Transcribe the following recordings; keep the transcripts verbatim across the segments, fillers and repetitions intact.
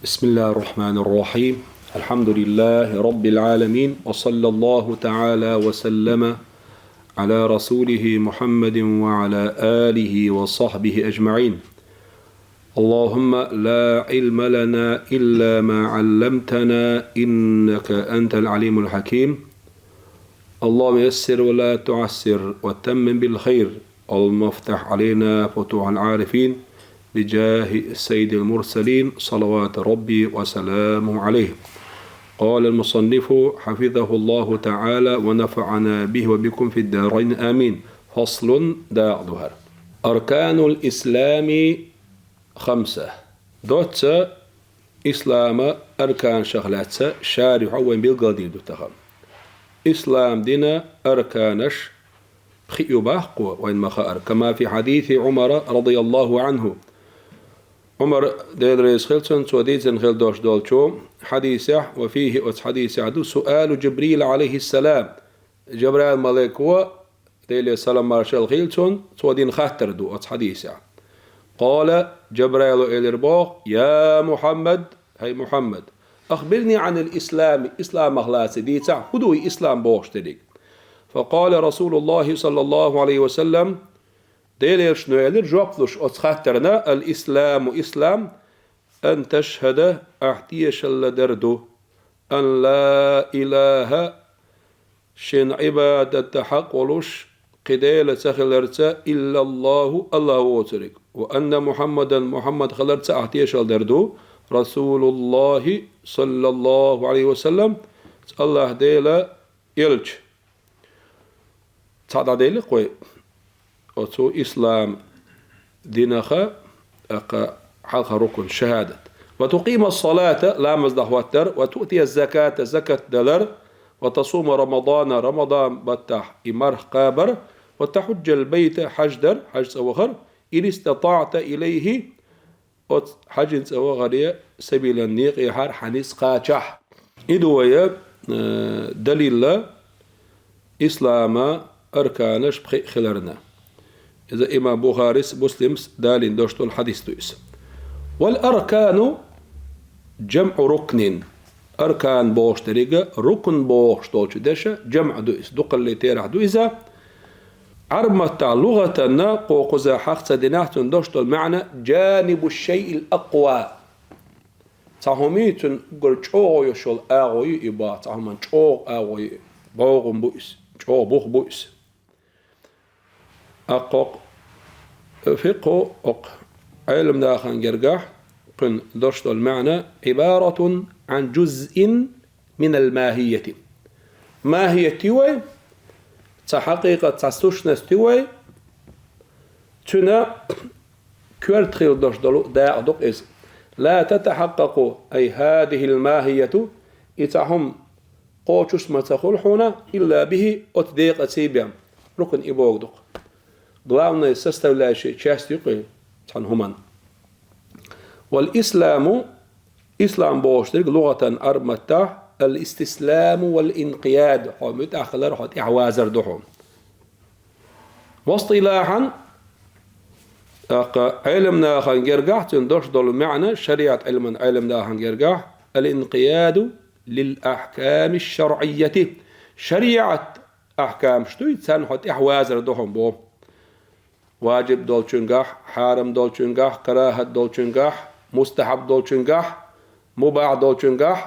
بسم الله الرحمن الرحيم. الحمد لله رب العالمين، وصلى الله تعالى وسلم على رسوله محمد وعلى آله وصحبه أجمعين. اللهم لا علم لنا إلا ما علمتنا إنك أنت العليم الحكيم. اللهم يسر ولا تعسر وتمم بالخير. اللهم افتح علينا فتوح العارفين بجاه سيد المرسلين صلوات ربي وسلامه عليه. قال المصنف حفظه الله تعالى ونفعنا به وبكم في الدارين آمين. فصل. داء ظهر. أركان الإسلام خمسة. Доцца ислама арканашах лаьцна шарихьо вайна билгалдийр ду тахан. Ислам дина арканаш пхиъ ю боху вайна ма-хаъара, كما في حديث عمر رضي الله عنه. Ӏумар, Дела реза хила цунна, цо дийцина хила долуш долчу хьадисехь, وفيه, оцу хьадисехь ду, سؤال جبريل عليه السلام. Жабраил-малайко, Делера салам-маршалла хуьлда цунна, цо дина хаттар ду оцу хьадисехь. قال, Жабраила элира боху: يا محمد, хӀай Мухьаммад, أخبرني عن الإسلام, исламах лаьцна дийцахь, хӀун ду и ислам бохуш дерг? فقال رسول الله صلى الله عليه وسلم, Делан Элчано элира жоп луш оцу хаттарна: الإسلام, ислам, أن تشهد, ахь тешалла дар ду, أن لا إله, шен Ӏибадатан хьакъ волуш кхин Дела ца хиларца, إلا الله, АллахӀ воцург, وأن محمدا, Мухьаммад хиларца ахь тешалла дар ду, رسول الله صلى الله عليه وسلم, АллахӀ Делан элча. Цхьа дӀаделлакх вай оцу ислам динах, тӀаккха хьалха рукн шахӀадат. وتقيم الصلاة, ламаз дӀахӀоттар, وتؤتي الزكاة, закат далар, وتصوم رمضان, Рамадан баттахь и марха кхабар, وتحج البيت, хьаж дар, хьаж цӀа вахар, إن استطعت إليه, оцу хьажин цӀа вахаре сабилан некъехьара хьан ницкъ кхачахь. И ду вай, э, далилла ислама арканаш пхиъ хиларна. Иза имам Бухарис, Муслимс далийна дош долу хьадис ду иза. والأركان جمع ركن. Аркан бохуш дерг рукн бохуш долчу дешан жамӀ ду иза, дукхалле терахь ду иза. Ӏарб маттахь лугӀатанна, кхо кхуза хьаха ца динехь, цунна дош долу маьӀна: جانب الشيء الأقوى. Цхьа хӀума ю, цуьнан уггар чӀогӀа йолуш йолу агӀо ю и боху, цхьа хӀуманна чӀогӀа агӀо ю, бӀогӀам бу иза, чӀогӀа бух бу иза. ТӀаккха хӀокху фикъху, хӀокху Ӏелам нахана гергахь, кхуьнан дош долу маьӀна: عبارة عن جزء من الماهية. Махият ю вай, цхьа хьакъикъат, цхьа сущность ю вай, цуьнан коьрта хила дош долу дакъа ду-кх иза. لا تتحقق, أي هذه الماهية, и цхьа хӀума кхочуш ма ца хуьлу хьуна, إلا به, оцу декъаций бен. Рукн и богу ду-кх. Главная составляющая часть ю-кх и цхьана хӀуманна. والإسلام, ислам бохуш дерг лугӀатан Ӏарб маттахь الاستسلام والانقياد, хьо муьтӀахь хилар, хьо тӀаьхьавазар ду хьуна. واصطلاحا, тӀаккха Ӏелам нахана гергахь, цуьнан дош долу маьӀна, шариӀат Ӏилман Ӏелам нахана гергахь: الانقياد للأحكام الشرعية. ШариӀат ахькамаш дуй, царна хьо тӀаьхьавазар ду хьуна боху. Ваджиб долчуьнгахь, хьарам долчуьнгахь, карахӀат долчуьнгахь, мустахьаб долчуьнгахь, мубахь долчуьнгахь,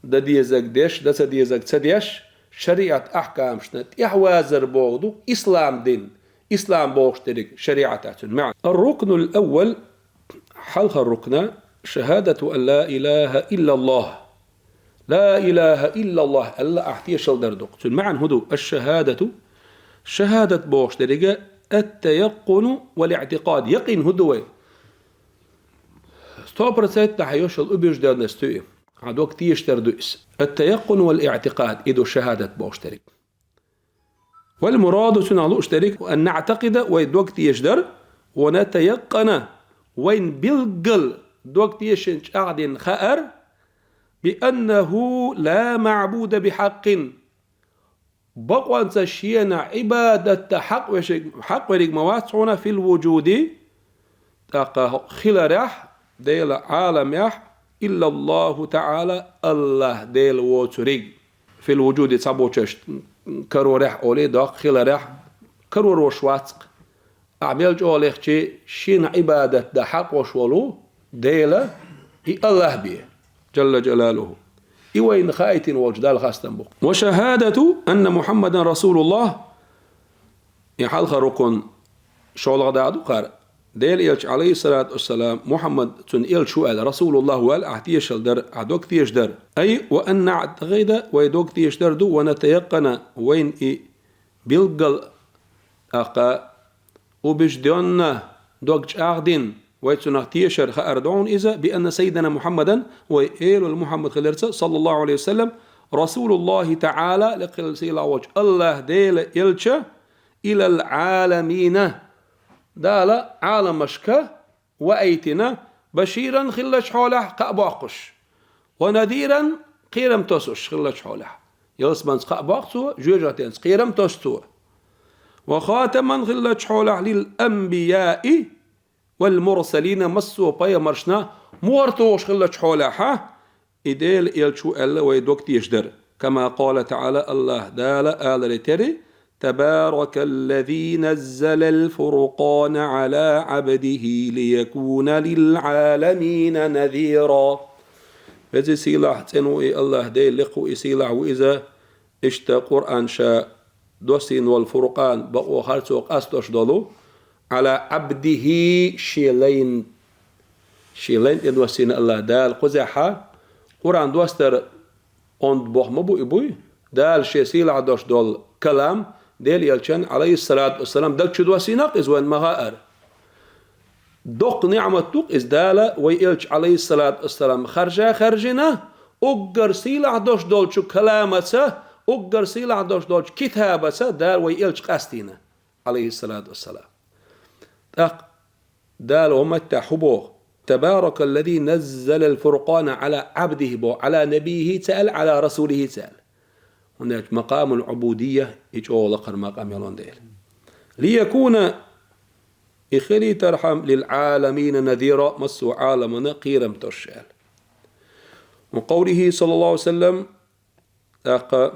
дан дезарг деш, дан ца дезарг ца деш, шариӀат ахькамашна тӀаьхьавазар боху ду ислам дин, ислам бохуш дерг шариӀатехь цуьнан маьӀна. الركن الأول, хьалхара рукна, شهادة أن لا إله إلا الله. لا إله إلا الله аьлла ахь тешалла дар ду-кх. Цуьнан маьӀна хӀун ду? الشهادة, шахӀадат бохуш дерг التيقن والاعتقاد. Якъин хӀун ду вай? Сто процентов хьан йош йолу убеждённость ю и. Хьан дог тешадар ду иза. التيقن والاعتقاد, и ду шахӀадат бохуш дерг. والمراد, цуьнах лууш дерг, أن نعتقد, вай дог тешадар, ونتيقن, вайн билггал дог тешина чӀагӀдина хаар, بأنه لا معبود بحق, бакъонца шена Ӏибадатта хьакъ вешиг-, хьакъ верг ма вац хьуна في الوجود, тӀаккха хиларехь, Делан Ӏаламехь, إلا الله تعالى, АллахӀ Дела воцург, في الوجود, цхьаболчаш карорехь олий, доккха хиларехь, карор волуш вац-кх. Ахьа мел чӀогӀа лехча, шена Ӏибадат дан хьакъ волуш волу Дела, и АллахӀ бен, جل جلاله. И вайна хаийтина волчу Далла хастам бу-кх. وشهادة أن محمدا رسول الله, и хьалха рукун шолгӀа дакъа ду кхара, Делан элча, عليه الصلاة والسلام, Мухьаммад цуьнан элча ву аьлла, رسول الله ву аьлла, ахьа тешалла дар, ахьа дог тешадар. أي وأن نعتقد, вай дог тешадар ду, ونتيقن, вайна и билггал, тӀаккха убеждённо, дог чӀагӀдина, вай цунах тешар хаар ду хьуна иза, بأن سيدنا محمدا, вай Эла волу Мухьаммад хиларца, صلى الله عليه وسلم, رسول الله تعالى, лекха хилла сийлахь волчу АллахӀ Делан элча, إلى العالمين, Дала Ӏаламашка ваийтина, بشيرا хиллачу хьолехь кхаъ боккхуш, ونذيرا кхерам тосуш хиллачу хьолехь. Ялсаманца кхаъ боккху цо, жоьжахатинца кхерам тосу цо. وخاتما хиллачу хьолехь للأنبياء والمرسلين, массо а пайхамаршна мохь тухуш хиллачу хьолехь, и Делан элча ву аьлла вай дог тешадар. كما قال تعالى, АллахӀ Дала аларе терра: تبارك الذي نزل الفرقان على عبده ليكون للعالمين نذيرا. Веза-сийлахь, цӀена ву и АллахӀ Дела, лекха ву и, сийлахь ву иза, иштта Къуръан ша доссийна волу Фуркъан, бакъо харцо къастош долу, على عبده, шен лайна, шен лайна тӀе доссийна АллахӀ Дала кхузехь. Къуръан достар онда бохам ма бу и, буй, Дала шен сийлахь долуш долу калам, Делан элчан, عليه الصلاة والسلام, даг чу доссийна-кх иза, вайна ма-хаъара. Доккха ниӀмат ду-кх иза, Дала вай элча, عليه الصلاة والسلام, харжа хаьржина, уггар сийлахь долуш долчу каламаца, уггар сийлахь долуш долчу китабаца Дала вай элча къастийна, عليه الصلاة والسلام. ТӀаккха Дала хӀуматтехь хӀун боху? تبارك الذي نزل الفرقان على عبده боху, على نبيه ца аьлла, على رسوله ца аьлла. ХӀунда аьлча макъамул Ӏубудия, и чӀогӀа лакхара макъам йолун дела. ليكون, и хилийтархьама, للعالمين نذيرا, массо а Ӏаламана кхерам тосуш аьлла. وقوله صلى الله عليه وسلم, тӀаккха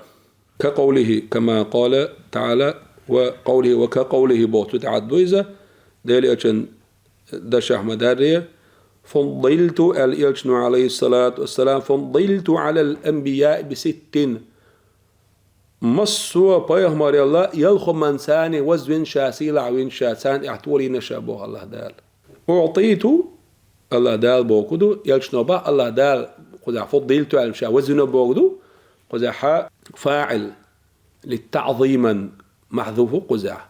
كقوله, كما قال تعالى, وقوله وكقوله боху, цу тӀехь ду иза, Делан элчан дашехь ма-дарра, فضلت, аьлла элчано, عليه الصلاة والسلام, فضلت على الأنبياء بست. Массо а пайхамарел ялхаманца вазвина ша, сийлахь вина ша, царна тӀехь толийна ша боху АллахӀ Дала. أعطيت, АллахӀ Дала боху ду, элчано боху, АллахӀ Дала кхузахь فضلت аьлла ша вазвина боху ду, кхузахь فاعل للتعظيم محذوف ву кхузахь.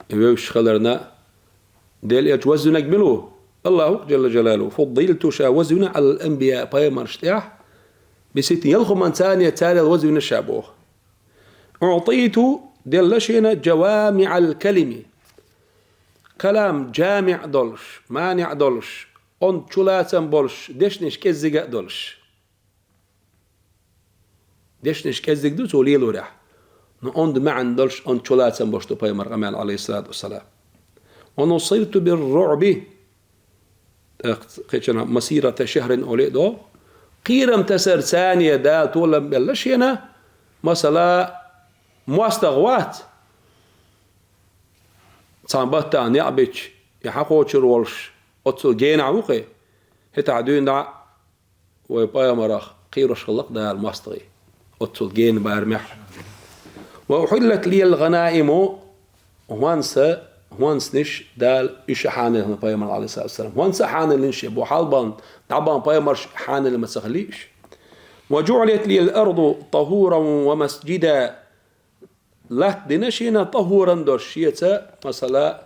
И вевзаш хиларна, Делан элча вазвинарг мила ву? АллахӀ ву-кх, جل جلاله. فضلت, ша вазвина, على الأنبياء, пайхамаршна тӀехь, بست, ялхаманца, царел вазвина ша боху. أعطيت, делла шена, جوامع الكلم, калам жамиӀ долуш, маниӀ долуш, онда чулацам болуш, дешнаш кӀеззига а долуш. Дешнаш кӀеззиг ду цо лелорехь, но онда маьӀна долуш, онда чулацам болуш ду пайхамар къамел, عليه الصلاة والسلام. ونصرت بالرعب, тӀаккха кхечанхьа مسيرة شهر олий а до, кхерам тасар царна Дала толам белла шена, масала, мостагӀа вац, цхьана баттахь некъ бича, и хьакхочур волуш, оццул генахь ву-кх и, хӀетахь дуьйна дӀа вай пайхамарах кхоьруш хилла-кх Дала мостагӀий, оццул гена барамехь. وأحلت لي الغنائم, хӀонса, хӀонсанаш Дала уьш а хьанал хилла пайхамар, عليه الصلاة والسلام. ХӀонса а хьанал йина шен боху, хьалабаьхна, дӀабаьхна пайхамарш хьанал ма ца хиллий уьш. وجعلت لي الأرض طهورا ومسجدا. Латта дина шена طهورا долуш, шеца, масала,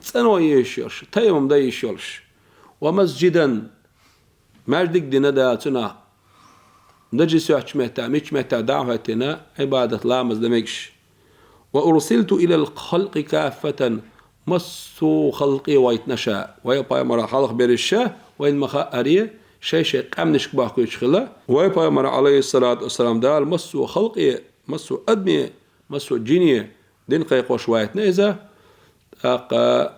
цӀано езаш йолуш, тайамум дан йиш йолуш. ومسجدا, маьждиг дина Дала цунах, нажис йоцучу меттехь, миччу меттехь дӀа а хӀоьттина, Ӏибадат, ламаз дан мегаш. وأرسلت إلى الخلق كافة, массо а халкъе вайтина ша, вай пайхамарах хьалха берриш а, вайна ма-хаъара, шай-шай къаьмнашка бахкуьйтуш хилла. Вай пайхамар, عليه الصلاة والسلام, Дала массо а халкъе, массо а адаме, массо а жине дин кхайкхош вайтина иза. ТӀаккха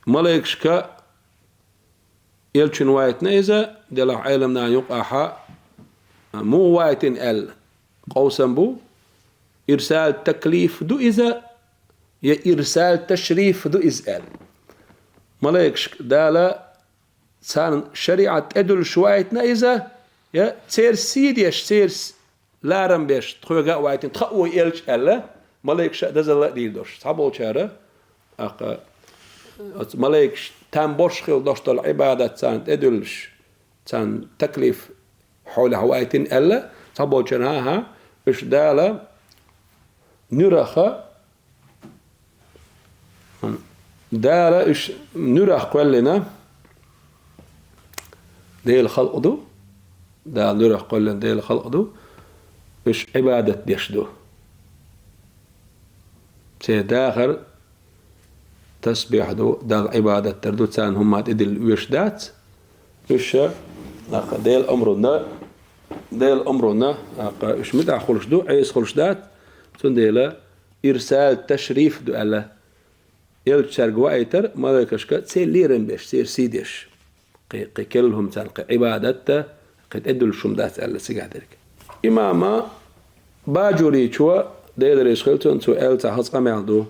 малайкашка Элчано вайтина иза, делахь Ӏеламнаха юкъахь муха вайтина аьлла къовсам бу, ирсал таклиф ду иза, я ирсал ташриф ду иза аьлла. Малайкашка Дала царна шариӀат тӀедуьллуш вайтина иза, я церан сий деш, церан ларам беш, тхоьга а вайтина, тха а вай элча аьлла, малайкаша а дазалла а дийр долуш. Цхьаболчара, тӀаккха, оцу малайкаш там бош хилла долуш долу Ӏибадат царна тӀедуьллуш, царна таклиф хьолехь вайтина аьлла, цхьаболчара, хӀан-хӀа, уьш Дала нуьраха Дала уьш нуьрах кхоьллина Делан халкъ ду. Дала нуьрах кхоьллина Делан халкъ ду. Уьш Ӏибадат деш ду. Церан дахар тасбихь ду, Далла Ӏибадат дар ду, царна хӀумма тӀедилла оьшуш дац. Уьш, нах, Делан омрунна, Делан омрунна, нах, уьш муьтӀахь хуьлуш ду, Ӏеса хуьлуш дац. Цундела ирсал ташриф ду аьлла. Элча цаьрга ваийтар, малайкашка церан лерам беш, церан сий деш. Кхин, кхин керла хӀума царна, кхин Ӏибадат а, кхин тӀедуьллуш хӀума дац аьлла цигахь дерг. Имама Баджуричо, Дела реза хила цунна, цо аьлла цхьа хаза къамел ду.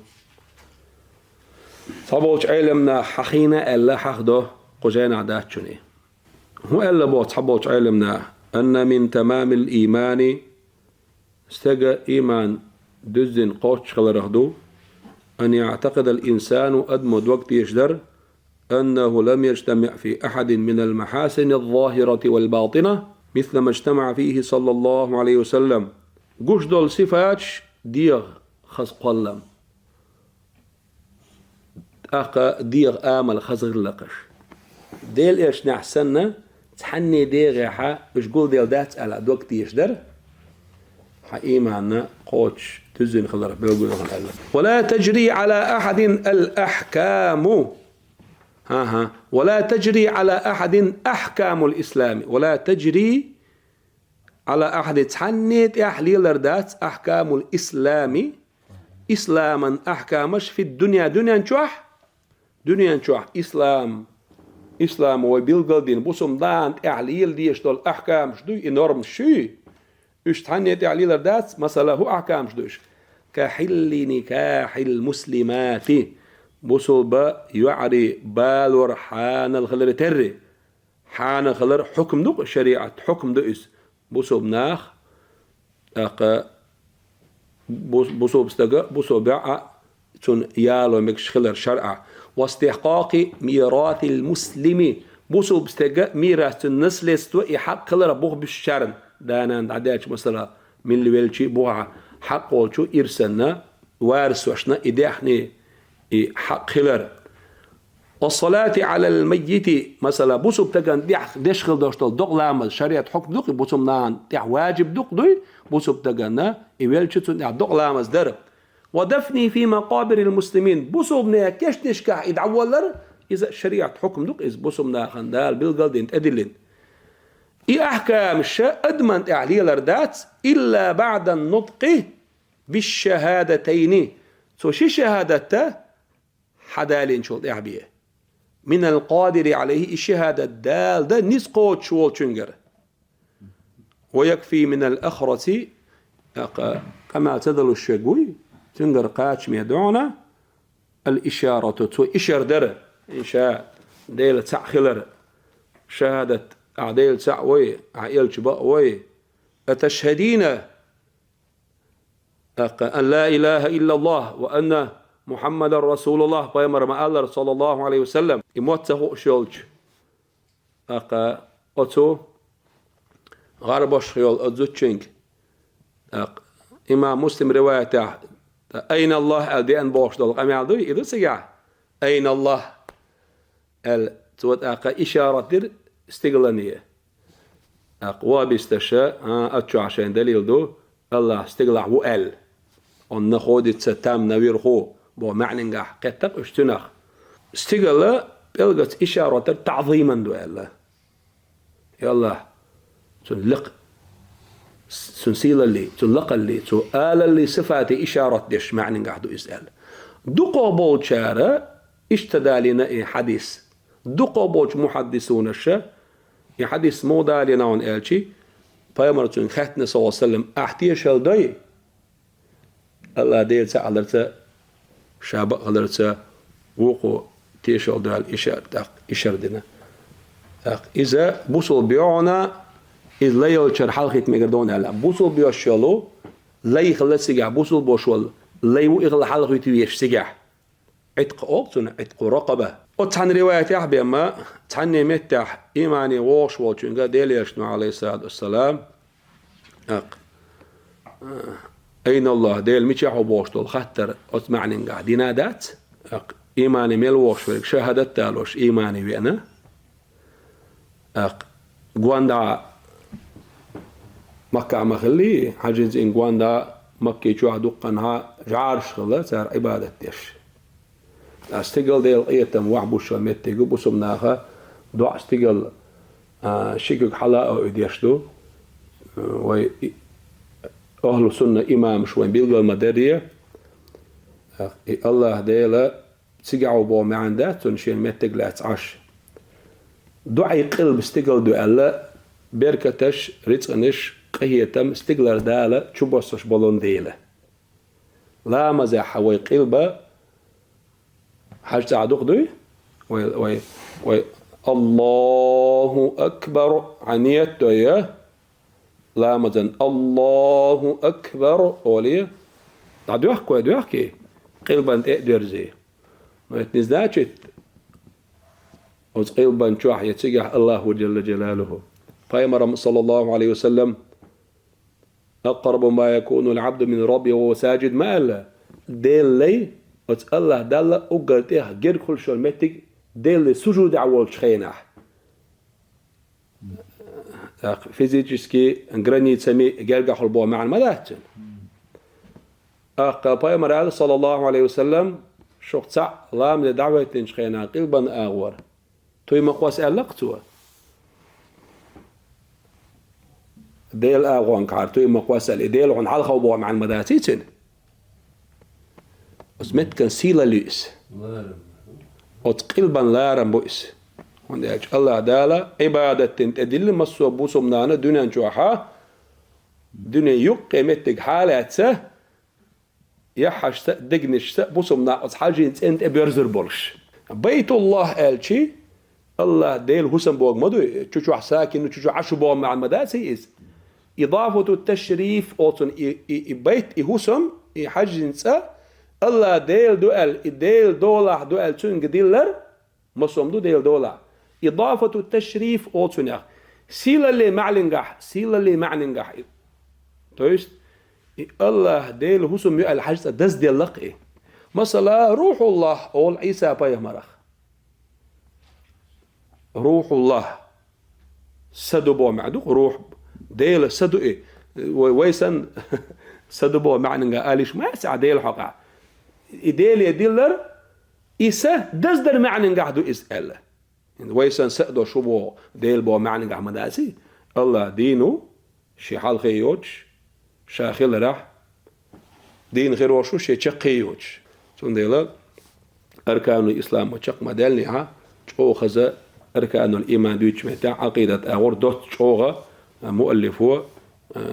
Цхьаболчу Ӏеламнаха хьахийна аьлла хьахдо, кху жайнахь дац чуьнан. ХӀун аьлла боху цхьаболчу Ӏеламнаха: «Анна мин тамамил иймани», стеган ийман дуьззина кхоччуш хиларх ду, «ан яътакъидал инсану», адамо дог тешадар, «аннаху лам яжтамиъ фи ахьадин минал махьасинил захирати вал батина, мисла мажтамаъа фихи саллаллаху Ӏалайхи ва саллам». Гуш долу сифаташ: дегӀан хаза кхоллам, тӀаккха дегӀан амал хаза гӀиллакхаш. Делан элчанехь санна, цхьанне дегӀехьа уьш гулделла дац аьлла дог тешадар, хьан ийманна кхоччуш дуьззина хиларх билгало хьуна аьлла. «Ва ла таджри Ӏала ахьадин ал ахькаму». ХӀан-хӀа. «Ва ла таджри Ӏала ахьадин ахькамул ислами». «Ва ла таджри Ӏала ахьадин», цхьанне тӀехь лелар дац, «ахькамул ислами», исламан ахькамаш, фид дуьнья, дуьнен чохь, дуьнен чохь ислам, ислам вай билгал дина, бусулба нахана тӀехь лела дезаш долу ахькамаш дуй, и нормаш шуй, уьш цхьанне тӀехь лелар дац, масала, хӀун ахькамаш ду уьш? «Ка хьилли никахьил муслимати», бусулба йоӀарий балор хьанал хиларе терра. Хьанал хилар хьукм ду-кх, шариӀат хьукм ду иза. Бусулба нах, тӀаккха бус-, бусулба стага, бусулба йоӀа цунна яло мегаш хилар шарӀа. «Ва истихькъакъи миратил муслими», бусулба стага мирас, цуьнан наследство, и хьакъ хилар бух буьсучарна, да-нана дӀадаьлча, масала, милла велча а бухахь, хьакъ волчу ирсанна, варисошна и даьхни, и хьакъ хилар. «Ва салати Ӏалал маййити», масала, бусулба стагана тӀехь деш хила долуш долу докъа ламаз, шариӀат хьукм ду-кх, бусулба нахана тӀехь важиб ду-кх дуй, бусулба стагана и велча цунна тӀехь докъа ламаз дар. «Ва дафни фи макъабирил муслимин», бусулбанийн кешнашкахь и дӀаволлар, иза шариӀат хьукм ду-кх, иза бусулба нахана Дала билгал дина, тӀедиллина. И ахькамаш адаман тӀехь лелар дац, «илла баъдан нутӀкъи бишшахӀадатайни», цо ши шахӀадат хьадалийначул тӀаьхьа бен. «Минал къадири Ӏалайхи», и шахӀадат дала дан низ кхочуш волчуьнгара. «Ва якфи минал ахраси», тӀаккха къамел ца далуш шег вуй, цуьнгара кхачаме ду хьуна, «ал ишарату», цо ишар дара, иша, Дела цхьаъ хилар, шахӀадат, ахь Дела цхьаъ вай, ахь элча бакъ вай, «аташхӀадина», тӀаккха, «ан ла илахӀа иллаллахӀ ва анна Мухьаммадан расулуллахӀ», пайхамар ма-аллара, саллаллахӀу Ӏалайхи ва саллам, и мотт ца хууш йолчу, тӀаккха, оцу гӀарбошха йолу оцу зудчуьнга, тӀаккха, имам Муслим риваятехь, «Айна АллахӀ?» аьлла деана бохуш долу къамел дуй, и ду цигахь? «Айна АллахӀ?» аьлла, цо тӀаккха ишарат дира стигалане. ТӀаккха вахӀабисташа, а, оцу чохь шайн далил ду, АллахӀ стигалахь ву аьлла. «Он находится там наверху», боху маьӀнингахь кхеттакъ уьш цуьнах. Стигала пӀелгаца ишарат дара, таӀзиман ду аьлла. Я АллахӀ, цуьнан лекха, цуьнан сийлаллий, цуьнан лакхаллий, цуьнан алаллий, сифатий ишарат деш маьӀнингахь ду иза аьлла. Дукхахболчара иштта далийна и хьадис. Дукха болчу мухьаддисунаша и хьадис муха далийна хьуна аьлча, пайхамарца хаьттина, саллаллаху алейхи ва саллям, ахь тешал дой? Аллах Дела цхьаъ хиларца, ша бакъ хиларца, вукхо тешал ду аьлла, иша-, тӀаккха ишар дина. ТӀаккха иза бусулба йогӀана, иза лай йолчара хьалхийта мегар ду хьуна аьлла. Бусулба йолуш йолу, лай хилла цигахь, бусулба йолуш волу, лай ву и хилла хьалхийта везаш цигахь. Ӏиткъ олу цунах, Ӏиткъу ракъаба. Оцу цхьана риваятехь бен ма, цхьанне меттехь имане вогӀуш волчуьнга Делан Элчано, алейхиссалату вассалам, аккха, «Айна Аллах», Дела мичахь ву бохуш долу хаттар оцу маьӀнингахь дина дац. Аккха, имане мел вогӀуш верг шахадат далош имане веана. ТӀаккха гонда Маккахь ма хиллий, хьажин цӀийнан гонда Макки чохь дуккханхьа жӀараш хилла, цара Ӏибадат деш. Ткъа стигала Делан къинхетам вахь бусшо меттиг бусулба наха доӀа стигала, а, ши куьг хьала а оуьдеш ду. Вай и-, ахлу сунна имамаш вайн билгал ма даре. ТӀаккха и Аллах Дела цигахь ву боху маьӀна дац цунна шена меттиг лаьцна Ӏаш. ДуӀай къилба стигала ду аьлла, беркаташ, рицкъанаш, къинхетам стигалара Дала чубоссуш болун дела. Ламазехь вай къилба хьажа цӀахь дукха дуй? Вай, вай, вай, «Аллаху акбар», хьан ният дой, я? Ламазан «Аллаху акбар» олий, дӀадоьхку вай, доьхкий? Къилбан тӀе а доьрзий. Но это не значит, оцу къилбан чохь я цигахь Аллаху Джалла Джалалуху. Пайхамарам, саллаллаху алейхи ва саллям, «Акърабу ма якуну ал-абду мин раббихи ва хува сажид» ма аьлла. Деллай, оцу Аллах Далла уггар тӀех герга хуьлуш йолу меттиг Деллай сужудехь волчу хенахь. ТӀаккха физически границами гергахь хуьлу боху маьӀна ма дац цуьнан. ТӀаккха пайхамар аьлла, саллаллаху алейхи ва саллям, шух цхьаъ ламазе дӀахӀоьттинчу хенахь къилбан агӀор туй ма кхосса аьлла-кх цо. Делан агӀонгахьара туй ма кхосса аьлла, и Дела хьуна хьалха ву боху маьӀна ма даций цуьнан. Оцу меттиган сийлалла ю иза. Оцу къилбан ларам бу иза. ХӀунда аьлча Аллах Дала Ӏибадат дина тӀедилла массо а бусулба нана дуьнен чохьа, дуьне юккъе меттиг хьалаьцна, яххьашца а, дегнашца а бусулба нах оцу хьажин цӀен тӀе боьрзур болуш. Байтуллах аьлчи, Аллах Делан хӀусам боху ма дуй, чу чохь сакин, чу чохь Ӏаш ву боху маьӀна ма даций иза. Идафату ташриф олу цунна и, и, и байт, и хӀусам, и хьажин цӀа, Аллах Дела ду аьлла, и Делан долахь ду аьлла цуьнга диллар, масом ду Делан долахь. Идафату ташриф олу цунах. Сийлалле маьӀнингахь, сийлалле маьӀнингахь. То есть, и Аллах Делан хӀусам ю аьлла хьажин цӀа дазделла-кх и. Масала, Рухьуллах олу Ӏийса пайхамарах. Рухьуллах. Са ду боху маьӀна ду-кх, рухь. Делан са ду и. Вай, вай санна, са ду боху маьӀнингахь алиш ма яц ахь Делан хьокъехь. И Деле диллар, и са даздар маьӀнингахь ду иза аьлла. Вай санна са а долуш ву боху Дела боху маьӀнингахь ма даций. Аллах дийна ву, шен хьалхе йоцуш, ша хиларехь, дийна хир волуш ву, шен чаккхе йоцуш. Цундела арканул ислам чекх ма даьллинехь, чӀогӀа хаза арканул иман дуьйцучу меттехь Ӏакъидат агӀор доцца чӀогӀа муаллифо,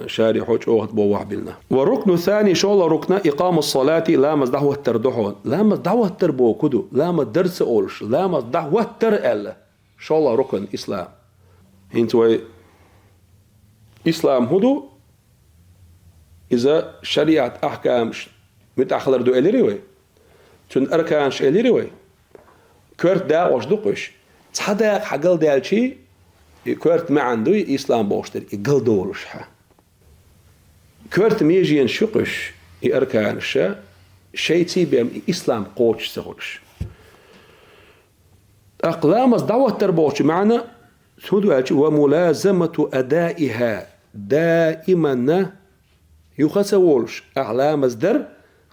шарихьо чӀогӀа боввахь биллина. Ва рукну сани, шолгӀа рукна, икъамус салати, ламаз дӀахӀоттар ду хьуна. Ламаз дӀахӀоттар боху ду, ламаз дар ца олуш, ламаз дӀахӀоттар аьлла. ШолгӀа рукн ислам. ХӀинца вай ислам хӀун ду? Иза шариат ахкамаш муьтӀахь хилар ду элири вай? Цуьнан арканаш элири вай? Коьрта дакъош ду-кх уьш. Цхьа дакъа хьан галдаьлчий, и коьрта маьӀна дуй, ислам бохуш дерг, и галдолуш хьан. Коьрта меженаш ю-кх уьш, и арканаша, шайций бен и ислам кхочуш ца хуьлуш. ТӀаккха ламаз дӀахӀоттар бохучу маьӀна, хӀун ду аьлча, ва мулазамату адаиха, даиманна юха ца волуш, ахь ламаз дар,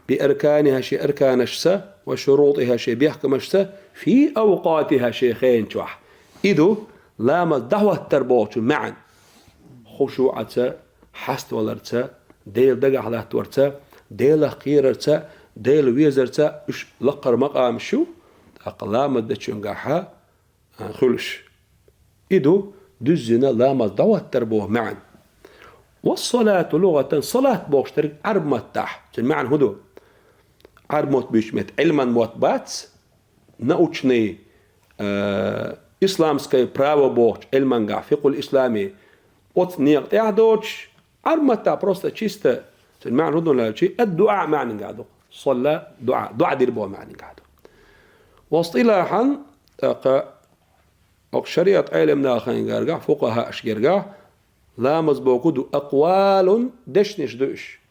би арканиха, шен арканашца, ва шурутиха, шен бехкамашца, фи авкъатиха, шен хенан чохь. И ду ламаз дӀахӀоттар бохучу маьӀна. ХушуӀаца, хьаставаларца, Дела дагахь латтаварца, Делах кхерарца, Дела везарца, уьш лакхара макъамаш ю, тӀаккха ламаз дечуьнгахьа, а, хуьлуш. И ду дуьззина ламаз дӀахӀоттар боху маьӀна. Вассалату лугӀатан, салат бохуш дерг Ӏарб маттахь. Цуьнан маьӀна хӀун ду? Ӏарб мотт буьйцу метта Ӏилман мотт бац, научный, э, исламское право бохучу Ӏилмангахь, фикъхул ислами, оцу некъа тӀехь доцуш, Ӏарб маттахь просто чисто, цуьнан маьӀна хӀун ду аьлча, ад-дуӀа маьӀнангахь ду. Салла, дуӀа, дуӀа дира боху маьӀнангахь ду. Ва истилахьан, тӀаккха оцу шариат Ӏеламнахана гергахь, фукъахаъаш гергахь, ламаз бохург ду акъвалун, дешнаш ду уьш.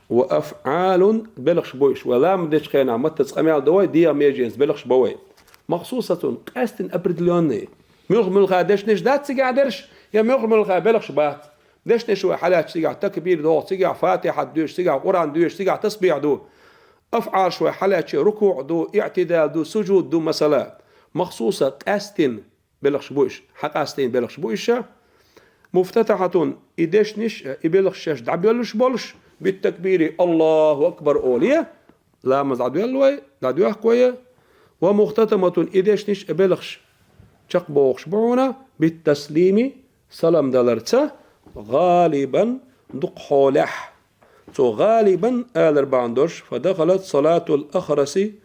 Ва афӀалун, белхаш бу уьш. Вай ламаз дечу хенахь маттаца къамел до вай, дегӀан меженца белхаш бо вай. Махсусатун, къаьстина, определённый. Муьлха-муьлха дешнаш дац цигахь дерш, я муьлха-муьлха белхаш бац. Дешнаш вай хьалаьцча цигахь такбир доху, цигахь фатихьат доьшу, цигахь Къуръан доьшу, цигахь тасбихь ду. АфӀалаш вай хьалаьцча рукуӀ ду, иътидал ду, сужуд ду, масала. Махсуса, къаьстина белхаш бу уьш, хьакъастийна белхаш бу уьш. Муфтатахьатун, и дешнаш, и белхаш шаьш дӀабоьллуш болуш, биттакбири, Аллаху акбар олий, ламаз дӀадоьллу вай, дӀадоьхку вай. Ва мухтатаматун, и дешнаш, и белхаш чекхбохуш бу хьуна, биттаслими, салам даларца, гӀалибан, дукха хьолехь. Цо гӀалибан алар бахьана долуш, фадахалат салатул ахраси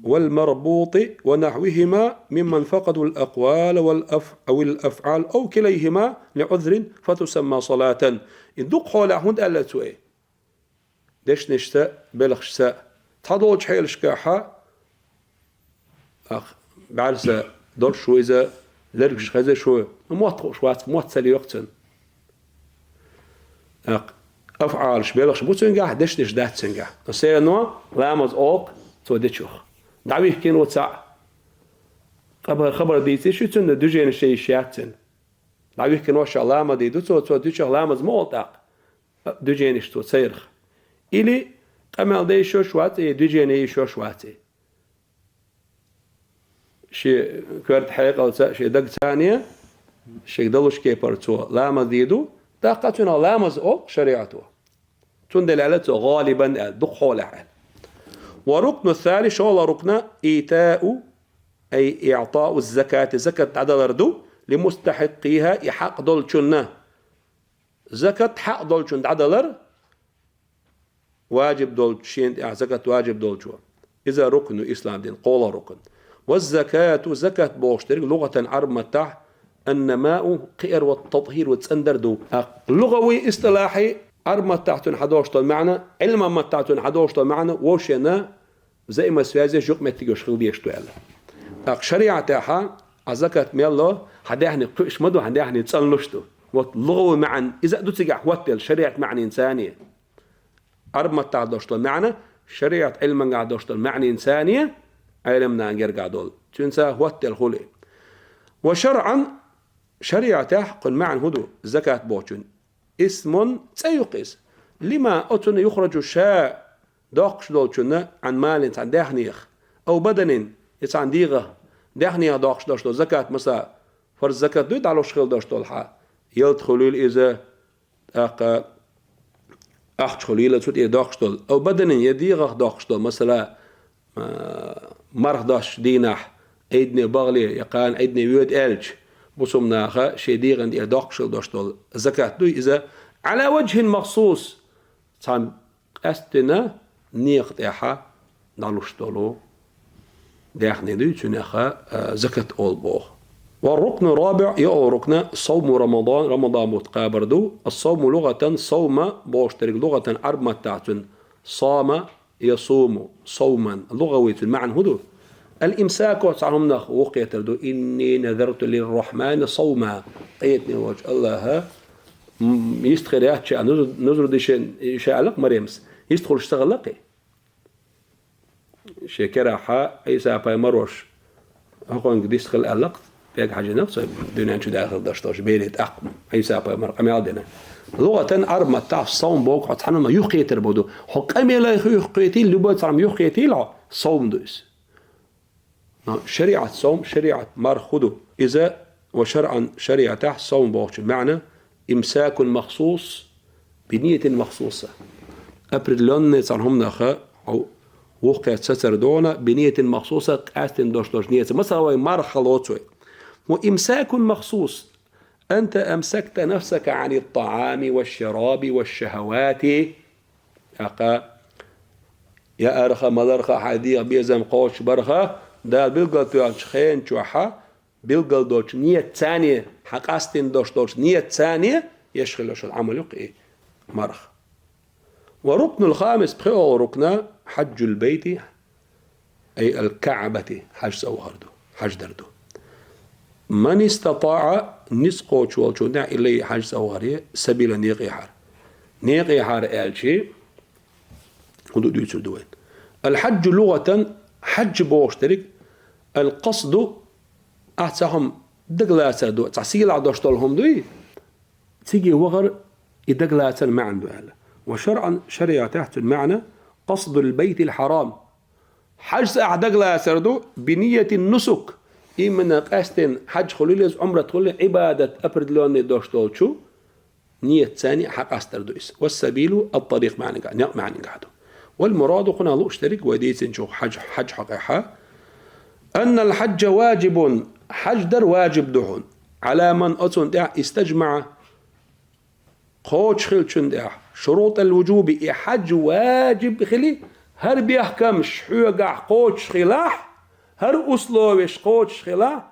вал марбути ва нахвихима мимман факъадул акъвала вал аф-, авил афӀал ав килайхима ли Ӏузрин фатусамма салатан. И дукха хьолехь хӀунда аьлла цо и? Дешнашца, белхашца. Цхьадолчу хьелашкахьа, Ах, бӀаьрса долуш ву иза, лергаш хезаш ву. Ну, мотт хууш вац, мотт ца лоьху цуьнан. Ах, афӀалаш белхаш бу цуьнгахь, дешнаш дац цуьнгахь. Но все равно ламаз олу цо дечух. ДӀавихкина ву цхьаъ. Хабар, хабар дийцира шу цуьнан, дуьженаш яйиш яц цуьнан. ДӀавихкина ву ша ламаз дийр ду цо, цо дуьйцуш ламаз ма олу тӀаккха. Дуьженаш цо ца йирх. Или къамел дан йиш йолуш вац и, дуьжен ян йиш йолуш вац и. Шен коьрта хьекъалца, шен дагца а, шега далуш кепара цо ламаз дийр ду, тӀаккха цуьнан ламаз олу шариӀато. Цундела аьлла цо гӀалибан аьлла, дукха хьолехь аьлла. Ва рукну сали, шолгӀа рукна, итау, ай иътау закати, закат дӀадалар ду, ли мустахьиккиха, и хьакъ долчунна. Закат хьакъ долчунна дӀадалар, важиб долчу, шена тӀехь закат важиб долчо. Иза рукну ислам дин, кхоалгӀа рукн. Ва закату, закат бохуш дерг лугӀатан Ӏарб маттахь, аннамау, кхиар ва татхир ва цӀандар ду. ТӀаккха лугӀавий истилахьий Ӏарб маттахь цуьнан хьадолуш долу маьӀна, Ӏилман маттахь цуьнан хьадолуш долу маьӀна вовшена взаимосвязеш юкъаметтигаш хила дезаш ду аьлла. ТӀаккха шариӀатехьа, а закат мел ло, хьан даьхни кхуьуш ма ду, хьан даьхни цӀанлуш ду. Вот лугӀавий маьӀна, иза а ду цигахь хӀоттаелла шариӀат маьӀнина цани. Ӏарб маттахь долуш долу маьӀна, шариӀат Ӏилмангахь долуш долу маьӀнина цани, Ӏеламнана гергахь долу. Цуьнца хӀоттаелла хуьлу. Ва шаръан, шариӀатехь кхуьнан маьӀна хӀун ду, закат бохучун? Исмун, цӀе ю-кх иза. Лима, оцунна, юхраджу, ша доккхуш долчунна, Ӏан малин, цхьана даьхнех, ав баданин, я цхьана дегӀах, даьхнех доккхуш долуш долу закат, масала, фарз закат дуй дӀалуш хила долуш долу хьан, ялта хуьлийла иза, тӀаккха ахча хуьлийла цу тӀе доккхуш долу, ав баданин, я дегӀах доккхуш долу, масала, а, марха дашчу дийнахь, Ӏийдане багӀале, я кхана Ӏийдане воьду аьлча, бусулба наха шен дегӀан тӀера доккхуш хила долуш долу закат дуй иза, Ӏала важхин махсус, цхьана къаьсттина некъа тӀехьа дӀалуш долу даьхни дуй, цуьнеха, а, закат олу боху. Ва рукну рабиъ, йоӀ рукна, савму Рамадан, Рамадан бутт кхабар ду. Ас-савму лугӀатан, савма бохуш дерг лугӀатан Ӏарб маттахь цуьнан сама, ясуму, савман. ЛугӀавий цуьнан маьӀна хӀун ду? Ал-имсаку, цхьа хӀуманах вухкхетар ду. Инни назарту лир-рахмани савма. Къинхетаме волчу Аллаха, м, йист хир яц ша, нузр-, нузр ду ша, ша аьлла-кх Марьямс. Йист хуьлуш ца хилла-кх и. Шен керахь Ӏийса-пайхамарош хӀокхуьнга дистхила аьлла-кх, пегга хьаьжина-кх цо дуьнен чу даьхна долуш долчу бере тӀаккха Ӏийса-пайхамар къамел дина. ЛугӀатан Ӏарб маттахь савм боху хьо цхьана хӀуманах юхкхетар боху ду. Хьо къамелах юхкхетийла, любой цхьана хӀуманах юхкхетийла хьо, савм ду иза. Но шариӀат савм, шариӀат марха хӀун ду? Иза ва шаръан шариӀатехь савм бохучун маьӀна имсакун махсус, би ниятин махсуса. Определённый цхьана хӀуманах хьо Вукхе цацар дона, بنية مخصوصة, къаьстина дош долчу ниятца. Масала, вай марха лоцу вай. وإمساك مخصوص. أنت أمسكت نفسك عن الطعام والشراب والشهوات. ТӀаккха яарха, маларха, хьайн дегӀан безам кхочушбарха, Дала билгал тоьхначу хенан чохь, билгал долчу ниятца, хьан къастийна долуш долчу ниятца еш хилла шуна Ӏамал ю-кх и марха. والركن الخامس, пхоьалгӀа рукна, حج البيت, أي الكعبة, хьаьжцӀа вахар ду, хьаьж дар ду. من استطاع, ницкъ кхочуш волчунна тӀехь, إليه, хьаьжцӀа вахаре, سبيلا, некъехьара. Некъехьара аьлчи, хӀун ду дуьйцур ду вайна. الحج لغة, хьаьж бохуш дерг, القصد, ахь цхьа хӀума дагалацар ду, цхьа сийлахь дош долу хӀума дуй, циге вахар и дагалацар маьӀна ду аьлла. وشرعا, шариӀатехь цуьнан маьӀна, قصد البيت الحرام. ХьаьжцӀа ахь дагалацар ду, بنية النسك. Именно къаьстина хьаьж хуьлийла иза, Ӏумрат хуьлийла, Ӏибадат определённый дош долчу ниятца хьан къастар ду иза. والسبيل الطريق маьӀнехь, некъ маьӀнехь ду. والمراد, кхунах лууш дерг вай дийцинчух хьаьж, хьаьж хьокъехь, أن الحج واجب, хьаьж дар ваджиб ду хьуна, على من, оцунна тӀехь, استجمع, кхочуш хилчунна тӀехь, شروط الوجوب, и хьаьж ваджиб хили, хӀара бехкамаш хьоьгахь кхочуш хилахь, хӀара условеш кхочуш хилахь,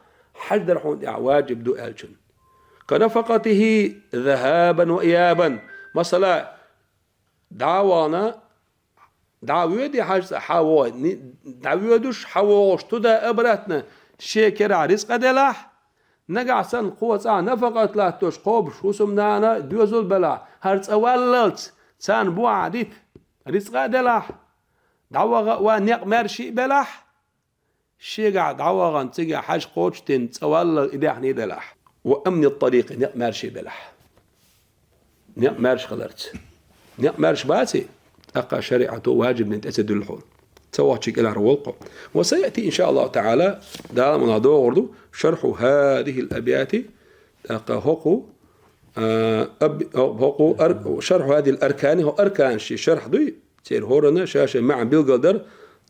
хьаьж дар хьуна тӀехь ваджиб ду аьллачунна. كنفقته ذهابا وإيابا. Масала, дӀа а вахана, дӀа а воьду хьаьжцӀа, хьа а вогӀий, ни-, дӀавоьдуш, хьа а вогӀуш, туда обратно, шен керахь рицкъа делахь, нагахь санна кхо цӀахь нафакъат латтош кхобуш хӀусамнана доьзал белахь, хӀара цӀа валлалц царна бохьа дита рицкъа а делахь, дӀаваха а ван некъ маьрша а белахь, шегахь дӀавахана, цигахь хьаьж кхочушдина цӀа валлал и даьхни делахь. وأمن الطريق, некъ маьрша белахь. Некъ маьрша хиларца. Некъ маьрша баций, тӀаккха шариӀато ваджибнин тӀе ца дуьллу хьуна. Ца вахча кӀелхьара волу кхо. وسيأتي إن شاء الله تعالى, Дала мукъ лахь догӀур ду, شرح هذه الأبيات, тӀаккха хӀокху, а, аб-, хӀокху ар-, شرح هذه الأركان, хӀо арканаш ши шархь дуй, церан хӀоранна ша-шайн маьӀна билгалдар,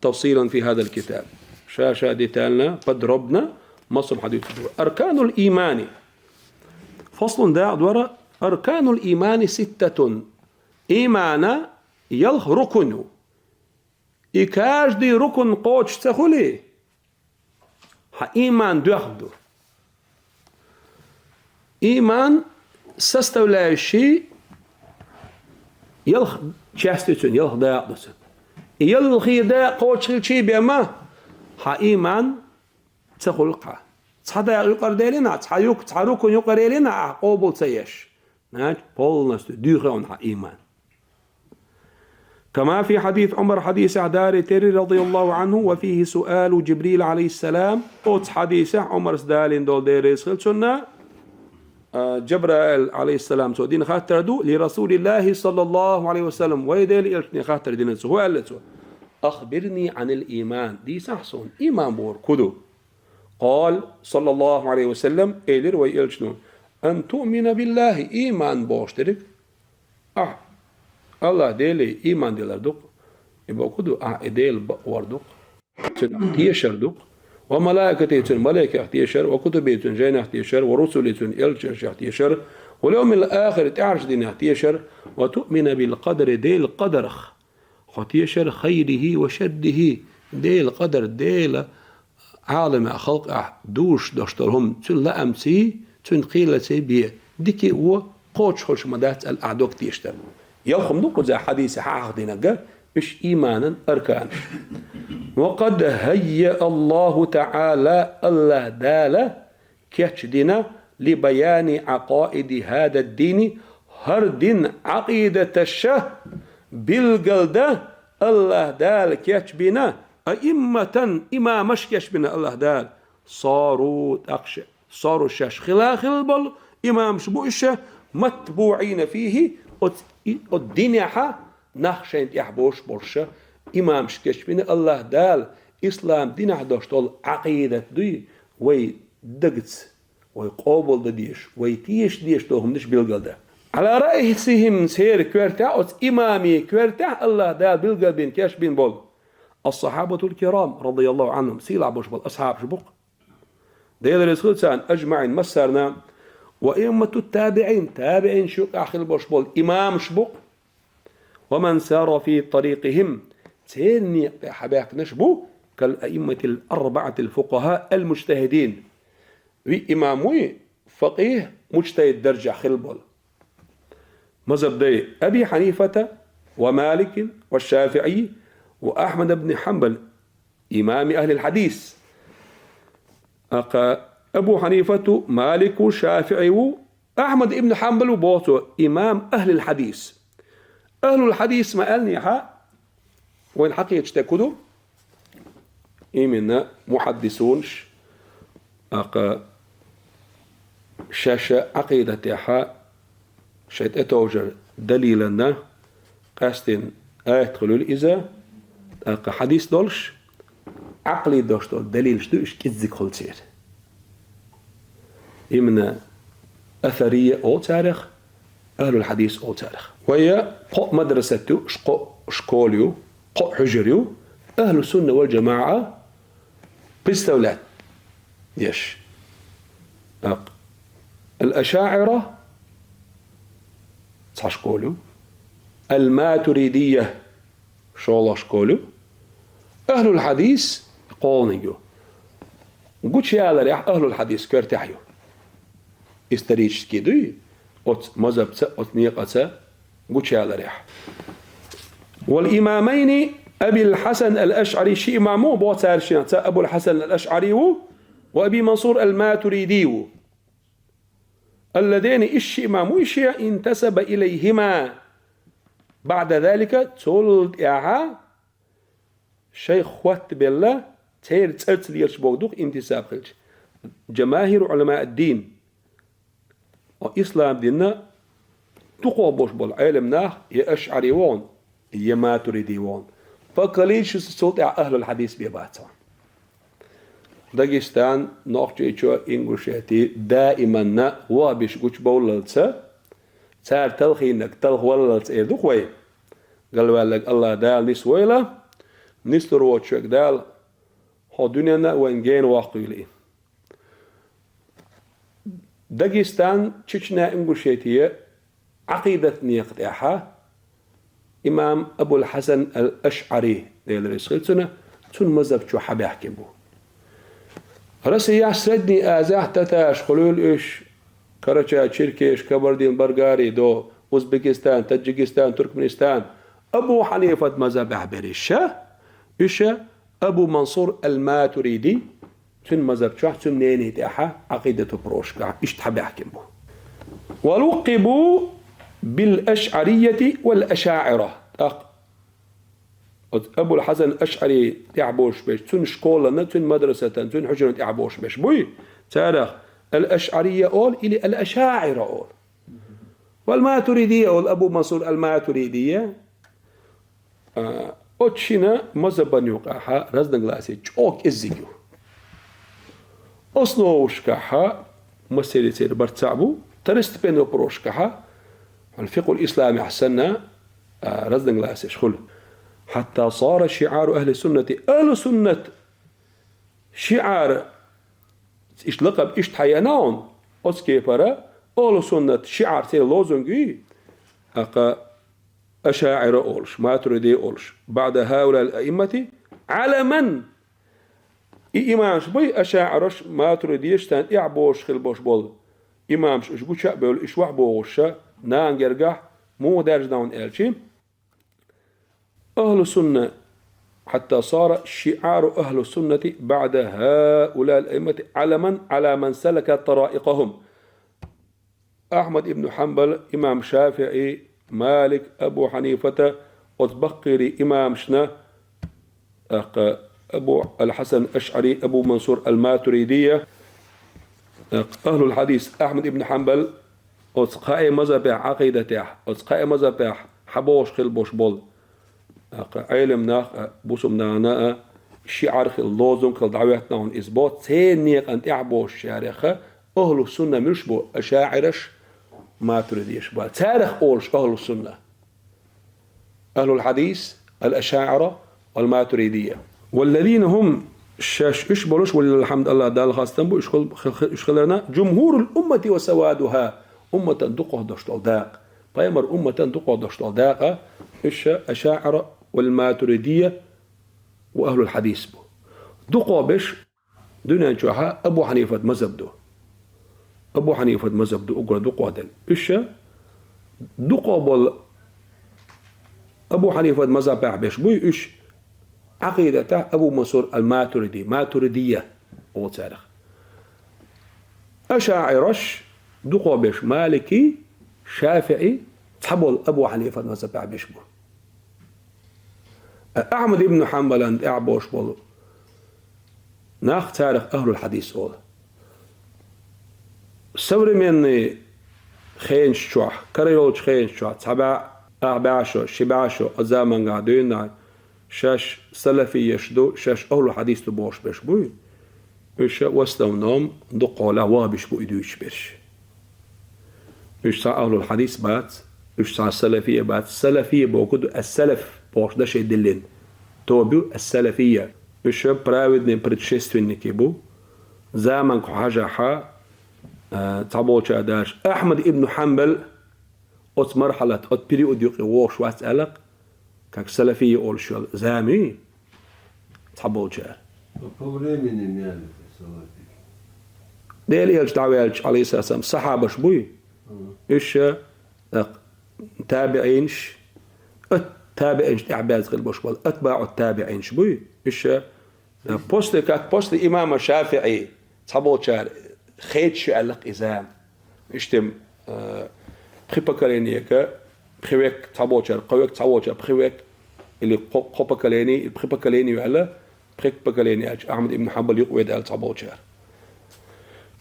تفصيلا في هذا الكتاب. Ша-ша детально, подробно, массо а хьадуьйцуш ду. أركان الإيمان. Фаслун, дакъа дора, أركان الإيمان ستة. Иймана ялх рукун ю. И каждый рукун кхочуш ца хуьлий, хьан ийман доьхна ду. Ийман составляющий ялх часть ю цуьнан, ялх дакъа ду цуьнан. И ялхе дакъа кхочуш хилчий бен ма, хьан ийман ца хуьлу-кх хьан. Цхьа дакъа юкъара делина, цхьа юк-, цхьа рукун юкъара елина, ахь къобал ца еш, значит, полностью дуьйхина хьан ийман. كما في حديث عمر, хьадисехь Дала терра, رضي الله عنه, وفيه سؤال جبريل عليه السلام. Оцу хьадисехь Ӏумарс Далин долу деррис хила цунна, а, Джабраил, алейхиссалам, цо дина хаттар ду, لرسول الله صلى الله عليه وسلم, вай Делан элчане хаттар дина цо. ХӀун аьлла цо? أخبرني عن الإيمان, дийцахь суна, ийман бохург хӀун ду? قال صلى الله عليه وسلم, элира вай элчано: أن تؤمن بالله, ийман бохуш дерг, ахь Аллах Деле ийман дилар ду-кх. И бохург ду, ахь и Дела бакъвар ду-кх. Цуьнан тешар ду-кх. وملائكته, цуьнан малайкех тешар, وكتبه, цуьнан жайнех тешар, ورسله, цуьнан элчанех тешар, واليوم الآخر, тӀаьхьарчу динех тешар, وتؤمن بالقدر, Делан къадарах хьо тешар, خيره وشره, Делан къадар, Делан Ӏаламехь, халкъехь дузуш долуш долу хӀума, цуьнан лаамций, цуьнан кхелаций бен, дика а, вон а кхочуш хуьлуш ма дац аьлла ахь дог тешар. Ялх хӀума ду кхузахь хьадисехь хьахьахдинарг, уьш ийманан арканаш. وقد هيأ الله تعالى, Аллах Дала кечдина, لبيان عقائد هذا الدين, хӀара динан Ӏакъидаташ билгалдан Аллах Дала кечбина, أئمة, имамаш кечбина Аллах Дала, صاروا, тӀаккха ша, صاروا, шаьш хила а хилла болу имамаш бу уьш, متبوعين فيه, оцу и-, оцу динехь нах шайна тӀехь бозуш болуш имамаш кечбина Аллах Дала, ислам динехь долуш долу Ӏакъидат дуй, вай дагца вай къобал дан дезаш, вай теша дезаш долу хӀуманаш билгалдан. على رأسهم, церан коьртехь, оцу имамийн коьртехь Аллах Дала билгалбина, кечбина болу الصحابة الكرام رضي الله عنهم, сийлахь болуш болу асхьабаш бу-кх. Дела реза хуьлда царна, أجمعين, массарна, وأئمة التابعين, табиӀинаш юкъахь хилла болуш болу имамаш бу-кх. ومن سار في طريقهم, церан некъа тӀехь хьабаьхкинарш бу, كالأئمة الأربعة الفقهاء المجتهدين. Виъ имам вуй, факъихӀ, муджтахӀид даржехь хилла болу. Мазхаб дай: أبي حنيفة ومالك والشافعي وأحمد بن حنبل إمام أهل الحديث. ТӀаккха Абу Хьанифату, Малику, ШафиӀи ву, Ахьмад ибн Хьанбал ву боху цо, имам ахьлил хьадис. Ахьлул хьадис ма аьллехьа, вайн хьакхеташ дерг хӀун ду? Именно мухьаддисунаш, тӀаккха шаьш Ӏакъидатехьа шайн тӀетовжар далилана къаьстина аят хуьлийла иза, тӀаккха хьадис долуш, Ӏакъли долуш долу далилаш ду уьш кӀеззиг хуьлу церан. Именно асария олу царах, ахьлул хьадис олу царах. Вайн кхоъ мадрасат ю, кхоъ школа ю, кхоъ хьуьжар ю, ахьлу сунна вал джамаӀа представлять деш. ТӀаккха ал-ашаӀира цхьа школа ю, ал-матуридия шолгӀа школа ю, ахьлул хьадис кхоалгӀаниг ю. Гучуяларехь ахьлул хьадис коьртехь ю. Исторически дуй, оцу мазхабца, оцу некъаца гучуяларехь. Вал имамайни Абил Хьасан ал-АшӀари, ши имам ву боху цаьршинца, Абул Хьасан ал-АшӀари ву ва Аби Мансур ал-Матуриди ву. Алладени, иш ши имам ву шен, интасаба илайхима баъда залика, цул тӀаьхьа шайх хӀоттабелла, церан цӀарца лелаш бохург ду-кх интисаб хилча, джамахиру Ӏуламаъид-дин, ислам динна дукхах болуш болу Ӏелам нах я ашӀари ву хьуна, я матуриди ву хьуна. По количеству цул тӀаьхьа ахьлул хьадис бен бац хьуна. Дагестан, Нохчийчоь, Ингушети даиманна вахӀабиш гучубовллалца, цара талхийнарг талхаваллалца эр ду-кх вай. Галваьлларг АллахӀ Дала нисвойла, нислур воцучуьнга Дала хӀокху дуьненна а вайна гена воккхуьйла и. Дагестан, Чечня, Ингушетия Ӏакъидат некъа тӀехьа имам Абул Хьасан ал-АшӀари, Дела реза хуьлда цунна, цуьнан мазхаб чохь хьабаьхкина бу. Россияхь, Средний Азияхь татараш хуьлийла уьш, карачай, черкеш, кабардин-баргари до, Узбекистан, Таджикистан, Туркменистан, Абу Хьанифат мазхабехь берш, уьш Абу Мансур ал-Матуриди, цуьнан мазхаб чохь, цуьнан мнени тӀехьа Ӏакъидат вопросашкахь иштта хьабаьхкина бу. Ва лукъибу бил ашӀарияти вал ашаӀира. ТӀаккха оцу Абул Хьасан АшӀари тӀехь болуш берш, цуьнан школана, цуьнан мадрасатана, цуьнан хьуьжарна тӀехь болуш берш буй, царах ал-ашӀария олу или ал-ашаӀира олу. Вал матуридия олу, Абу Мансур ал-Матуридия. А, оцу шина мазхабан юкъахьа разногласие чӀогӀа кӀеззиг ю. Основушкахьа массеран церан барт цхьаъ бу, второстепенный вопросашкахьа, хьуна фикъхул исламехь санна, а, разногласиеш хуьлу. Хьатта сара шиӀару ахьли суннати, ахьлу суннат шиӀар, иштта лакъаб иштта хьаеана хьуна, оцу кепара, ахьлу суннат шиӀар, церан лозунг ю, тӀаккха ашаӀира олуш, матуриди олуш, баъда хӀаулаил аиммати, Ӏаламан. И имамаш буй, ашаӀираш, матуридеш, царна тӀехь бохуш хила болуш болу имамаш, уьш гуча а бевлла, уьш вахьа бохуша, нана гергахь муха даьржина хьуна аьлчи, ахьлу сунна, хьатта сара шиӀару ахьлу суннати баъда хӀаулаил аиммати Ӏаламан Ӏала ман салака тараикъахум. Ахьмад ибн Хьанбал, имам ШафиӀи, Малик, Абу Хьанифата, оцу баккхийри имамашна, тӀаккха Абу ал-Хьасан АшӀари, Абу Мансур ал-Матуридия, тӀаккха ахьлул хьадис Ахьмад ибн Хьанбал, оцу кхаа мазхабехь, Ӏакъидатехь, оцу кхаа мазхабехь хьабохуш хила болуш болу, тӀаккха Ӏелам нах а, бусалба нана а, шиӀар хила, лозунг хила дӀахӀоьттина хьуна иза боху, церан некъан тӀехь бохушарех ахьлу сунна муьлш бу, ашаӀираш, матуридеш бу. Царах олуш ахьлу сунна. Ахьлул хьадис, ал-ашаӀира, والماتريدية. والذين هم, шоаш уьш болуш, ولله الحمد, АллахӀ Далла хастам бу, уьш хил-, хи-, хи-, уьш хиларна, جمهور الأمة وسوادها, умматан дукхагӀа долуш долу дакъа. Пайхамар умматан дукхагӀа долуш долу дакъа, уьш أشاعرة والماتريدية وأهل الحديث бу. ДукхагӀа берш дуьнен чохьа Абу Хьанифат мазхӀаб ду. Абу Хьанифат мазхӀаб ду уггар дукхагӀа дерг. Уьш дукхагӀа болу Абу Хьанифат мазхӀабехь берш буй, уьш Ӏакъидатехь Абу Мансур ал-Матуриди, Матуридия олу царах. АшаӀираш дукхагӀа берш Малики, ШафиӀи, цхьаболу Абу Хьанифат мазхӀабехь берш бу. Ахьмад ибн Хьанбалан тӀаьхьа болуш болу нах, царах ахьлул хьадис олу. Современный хенаш чохь, кара йолчу хенаш чохь, цхьа бӀе, ахь бӀе шо, ши бӀе шо, а заманга дуьйна, шаьш салафиеш ду, шаьш ахьлул хьадис ду бохуш берш буй? Уьш в основном дукхахьолахь ваххабиш бу и дуьйцуш берш. Уьш цхьа ахьлул хьадис бац, уьш цхьа салафия бац. Салафия бохург ду ас-салаф бохуш дан шайн диллина тоба ю ас-салафия. Уьш праведный предшественники бу. Заманга хьажахьа, а, цхьаболчара дарш Ахьмад ибн Хьанбал оцу мархьалат, оцу период юкъе вогӀуш вац аьлла, как салафия олуш йолу зама ю цхьаболчара. По времени мягко салафи. Делан элча дӀаваьлча, алейхиссалам, сахьабаш буй? Мгм. Уьш, а, табиӀинаш, ат-, табиӀинаш тӀаьхьа баьзна хилла болуш болу, атбаӀу табиӀинаш буй? Уьш, а, после, как после имама ШафиӀи, цхьаболчара хедаш ю аьлла и зама. Иштта, а, пхи поколениега пхи век, цхьаболчара кхо век, цхьаболчара пхи век, или кхо, кхо поколени, или пхи поколени ю аьлла, пхи поколени аьлча, Ахьмад ибн Хьанбал юкъа веда аьлла цхьаболчара.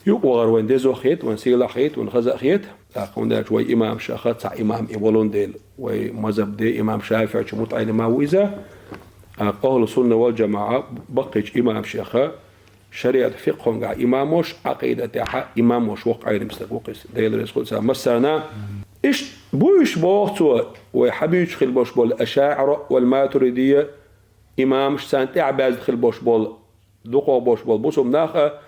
Юкъа вахар вайн дезо хета, вайн сийлахь хета, вайн хаза хета. ТӀаккха хӀунда аьлча вайн имам шаха цхьа имам и волун дела, вайн мазхӀаб де имам ШафиӀичу мутаӀина ма ву иза. ТӀаккха ахьлу сунна вал джамаӀа баккхийчу имам шаха шариат фикъхӀангахь имамош, Ӏакъидатехьа имамош воккха Ӏелам стаг ву-кх иза. Дела реза хуьлда царна массарна. Иштта бу уьш боху цо, вай хьабуьйцуш хилла болуш болу ашаӀира вал матуридия имамаш, царна тӀаьхьа баьзна хилла болуш болу, дукхагӀа болуш болу бусулба нах а,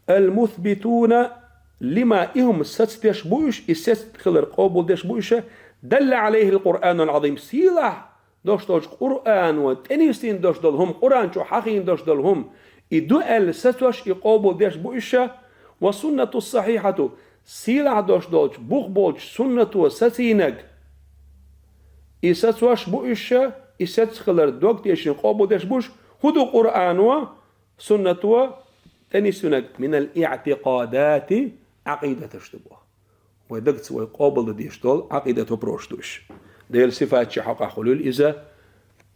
ал-мусбитуна лима, и хӀума сацдеш бу уьш, и сацт хилар къобалдеш бу уьш, далла Ӏалайхил Къуръанул Ӏазим, сийлахь долуш долчу Къуръано тӀенисдина долуш долу хӀума, Къуръан чу хьахийна долуш долу хӀума, и ду аьлла сацош, и къобалдеш бу уьш, ва суннату сахьихьату, сийлахь долуш долчу, бух болчу суннато сацийнарг, и сацош бу уьш, и сацт хилар дог тешна къобалдеш бу уьш, хӀун ду Къуръано, суннато тӀенисдинарг, минал иътикъадати, Ӏакъидаташ ду боху. Вай дагца вай къобалдан дезаш долу Ӏакъидат вопросаш ду уьш. Делан сифатчийн хьокъехь хуьлийла иза,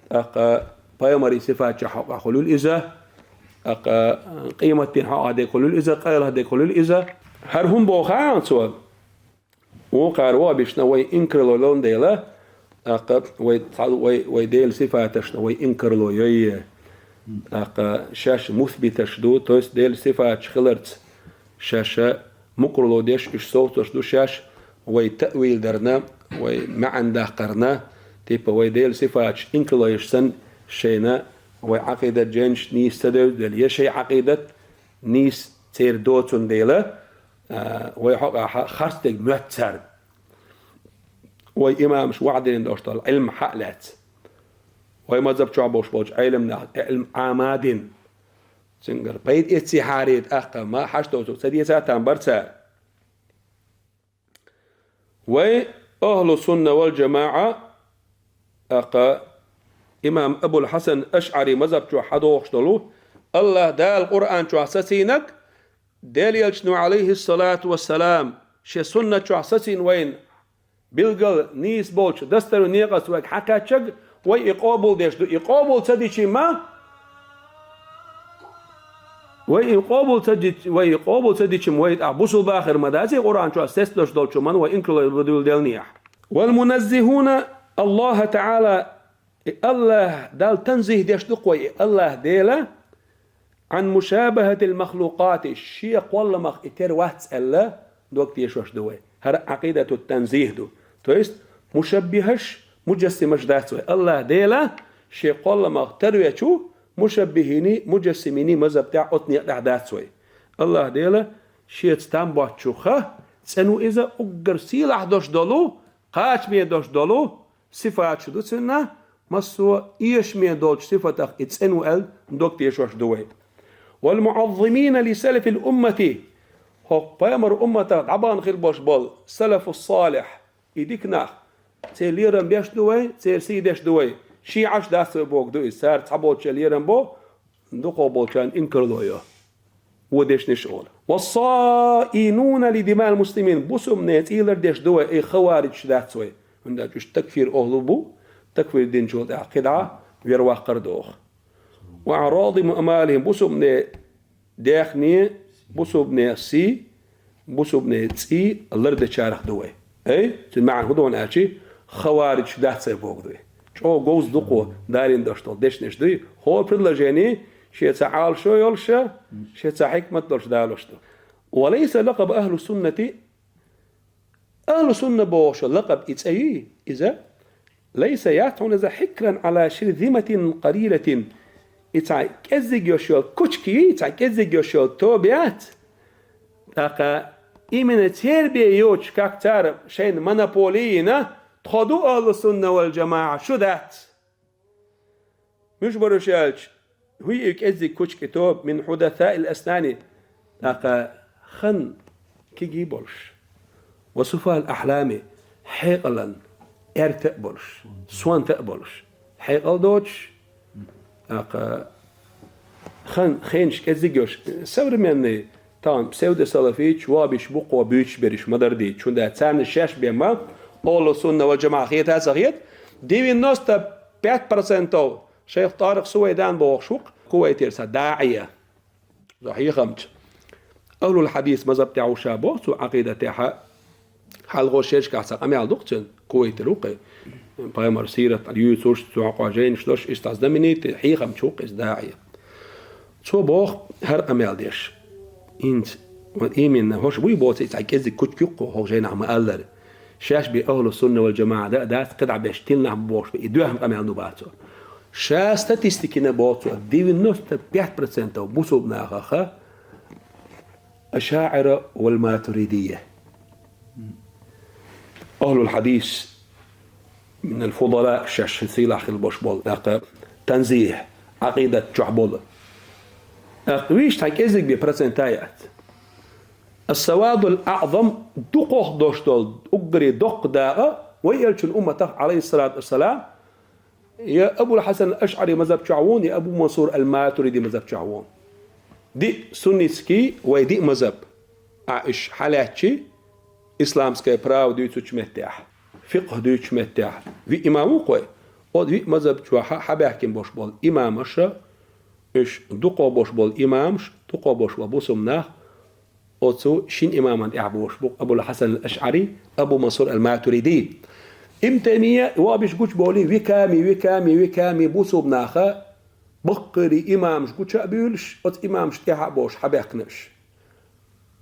тӀаккха пайхамарийн сифатчийн хьокъехь хуьлийла иза, тӀаккха къематдийнан хьокъехь дерг хуьлийла иза, къайлаха дерг хуьлийла иза. ХӀара хӀума боху хьан цо? Вукхара ваххабишна вай инкарло лун дела, тӀаккха вай цхьа-, вай, вай Делан сифаташна вай инкарло йой. ТӀаккха шаьш мусбиташ ду, то есть Делан сифаташ хиларца шаьш мукъарло деш, уьш совцош ду шаьш, вай таъвил дарна, вай маьӀна даккхарна, типа вай Делан сифаташ инкарло еш санна, шайна вай Ӏакъидат жайнаш нийса ца девза дела, я шайн Ӏакъидат нийса церан доцун дела, а, вай хьокъехь харцдерг моьтту царна. Вай имамаш ваӀда дина долуш долу Ӏилма хьа а лаьцна. Вай мазхаб чохь болуш болчу Ӏелам нах Ӏилма Ӏама дина. Цуьнгара пайда эццехьара тӀаккха ма хьашт доцург ца дийца там бара цара. Вай ахьлу сунна вал джамаӀа, тӀаккха имам Абул Хьасан АшӀари мазхаб чохь хьадохуш долу, АллахӀ Дала Къуръан чохь сацийнарг, Делан Элчано, Ӏалайхиссалату вассалам, шен суннат чохь сацийна вайна билггал нийса болчу дастаран некъаца вайга хьакхаьччаг, вай и къобалдеш ду, и къобал ца дичи ма, вай и къобал ца дичи, вай и къобал ца дичи ма, вай тӀаккха бусулба хир ма дац, и Къуръан чохь сецдош долчу ман вай инкарло дуьйла делнехь. Вал муназзихуна АллахӀа ТаӀала, и АллахӀ Далла танзихӀ деш ду-кх вай, и АллахӀ Дела, Ӏан мушабахатил махлукъати, шен кхолламах и тера вац аьлла, дог тешош ду вай. ХӀара Ӏакъидатут танзихӀ ду. То есть, мушаббихӀаш, муджассимаш дац вай. АллахӀ Дела Шен кхолламах тарвечу мушаббихӀини, муджассимини мазхӀаб тӀехь оцу некъа тӀехь дац вай. АллахӀ Дела шеца там боцчуха цӀена ву иза, уггар сийлахь долуш долу, кхачаме долуш долу сифаташ ду цуьнан, массо а эшаме долчу сифатах и цӀена ву аьлла, дог тешош ду вай. والمعظمين لسلف الأمة, хӀокху пайхамар умматах дӀабахана хилла болуш болу салафу салихь, и дика нах, церан лерам беш ду вай, церан сий деш ду вай. ШиӀаш дац вай бохург ду иза, цара цхьаболчу лерам бо, дукхахболчарна инкарло йо. Вон дешнаш олу. والصائلون لدماء المسلمين, бусалбанийн цӀий лардеш ду вай, и хаваридж дац вай. ХӀунда аьлча уьш такфир охьлу бу, такфир динчул тӀаьхьа кхидӀа верваккхар доху. وأعراضهم وأموالهم, бусалбанийн даьхни, бусалбанийн сий, бусалбанийн цӀий лардечарах ду вай. Эй, цуьнан маьӀна хӀун ду аьлча, хаваридж дац вай бохург ду. ЧӀогӀа говза дукха далийна долуш долу дешнаш дуй. ХӀора предложени шен цхьа Ӏалашо йолуш, шен цхьа хьикмат долуш далош ду. وليس لقب أهل السنة, ахьлу сунна бохуш лакъаб и цӀе юй иза, ليس, яц хьуна иза, حكرا على شرذمة قليلة, и цхьа кӀеззиг йолуш йолу кучка юй, цхьа кӀеззиг йолуш йолу тоба яц. ТӀаккха именно церан бен йоцуш, как цара шайна монополия йина, тхо ду ахьлу сунна вал джамаӀа, шу дац. Муьш баруш аьлча, хӀуъа и кӀеззиг кучка и тоба, من حدثاء الأسنان, тӀаккха хан кегий болуш, وسفهاء الأحلام, хьекъалан аьрта а болуш, сонта а болуш, хьекъал доцуш, тӀаккха хан хенаш кӀеззиг йолуш, современный, тахана псевдосалафиташ, вахабиш бу кхо буьйцуш берш ма-дарра дийцча, хӀунда аьлча царна шаьш бен ма, ахьлу сунна вал джамаӀа хета а ца хета, девяносто пять процентов шайх ТӀарикъ Сувайдан бохуш ву-кх, Кувайтера цхьа даӀия. Цо хьехамча, ахьлул хьадис мазхӀаб тӀехь ву ша боху цо Ӏакъидат тӀехь. Хьалхо шерашкахь цхьа къамел ду-кх цуьнан, Кувайтера ву-кх и, пайхамар сират юьйцуш, цу хьокъехь жайнаш луш, иштта цхьа знаменитый хьехамча ву-кх иза даӀия. Цо боху хӀара къамел деш. ХӀинца, вот именно хӀорш буй боцу и цхьа кӀеззиг кучка юккъехь, хӀокху жайнахь ма-аллара. Шаьш бен ахьлу сунна вал джамаӀа дан а дац, кхидӀа берш тилнахь бу бохуш бен, и доьхна къамел ду боху цо. Ша статистикина боху цо, девяносто пять процентов бусулба нахах ашаӀира вал матуридия. Ахьлул хьадис, минал фудала, шаьш сийлахь хила болуш болу, тӀаккха танзихь, Ӏакъидат чохь болу. ТӀаккха вуьш цхьа кӀеззиг бен процента яц. Ас-савадул аӀзам, дукхах долуш долу, уггаре доккха дакъа, вай элчун умматах, Ӏалайхиссалату вассалам, я Абул Хьасан АшӀари мазхаб чохь ву, я Абу Мансур ал-Матуриди мазхаб чохь ву. Диъ суннитский, вай диъ мазхаб. Ахьа уьш хьалаьцчи, исламское право дуьйцучу меттехь, фикъхӀ дуьйцучу меттехь, виъ имам ву-кх вай. Оцу виъ мазхаб чохь хьабаьхкина болуш болу имамаша, уьш дукхах болуш болу имамаш, дукхах болуш болу бусулба нах, оцу шина имаман тӀехь бохуш бу-кх Абул Хьасан ал-АшӀари, Абу Мансур ал-Матуриди. Ибн Таймия вахабиш гучубовлий, веками, веками, веками бусулба наха баккхийри имамаш гуча а буьйлуш, оцу имамаш тӀехь а бохуш хьабаьхкина уьш.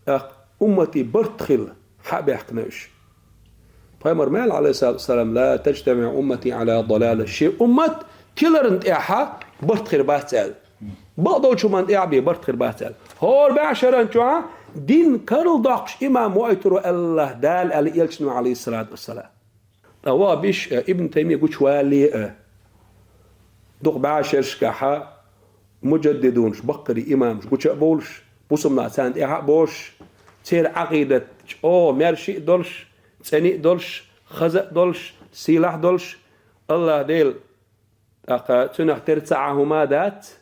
ТӀаккха умматан барт хила хьабаьхкина уьш. Пайхамар ма аьлла, Ӏалайхиссалату вассалам: «Ла таджтамиӀу уммати Ӏала далала». Шен уммат тиларна тӀехь барт хир бац аьлла. Бакъдолчу хӀуманна тӀехь бен барт хир бац аьлла. ХӀора бӀешаран чохь дин карладоккхуш имам вуьйтур ву аьлла Дала аьлла элчано, Ӏалайхиссалату вассалам. Ткъа вахабиш а, Ибн Таймия гучувалале а, дукха бӀешерашкахьа муджаддидунаш, баккхийри имамаш гуча а бовлуш, бусулба нах царна тӀехь а бохуш, церан Ӏакъидат чӀогӀа маьрша а долуш, цӀена а долуш, хаза а долуш, сийлахь а долуш, АллахӀ Дела, тӀаккха цуьнах тера ца Ӏа хӀума дац,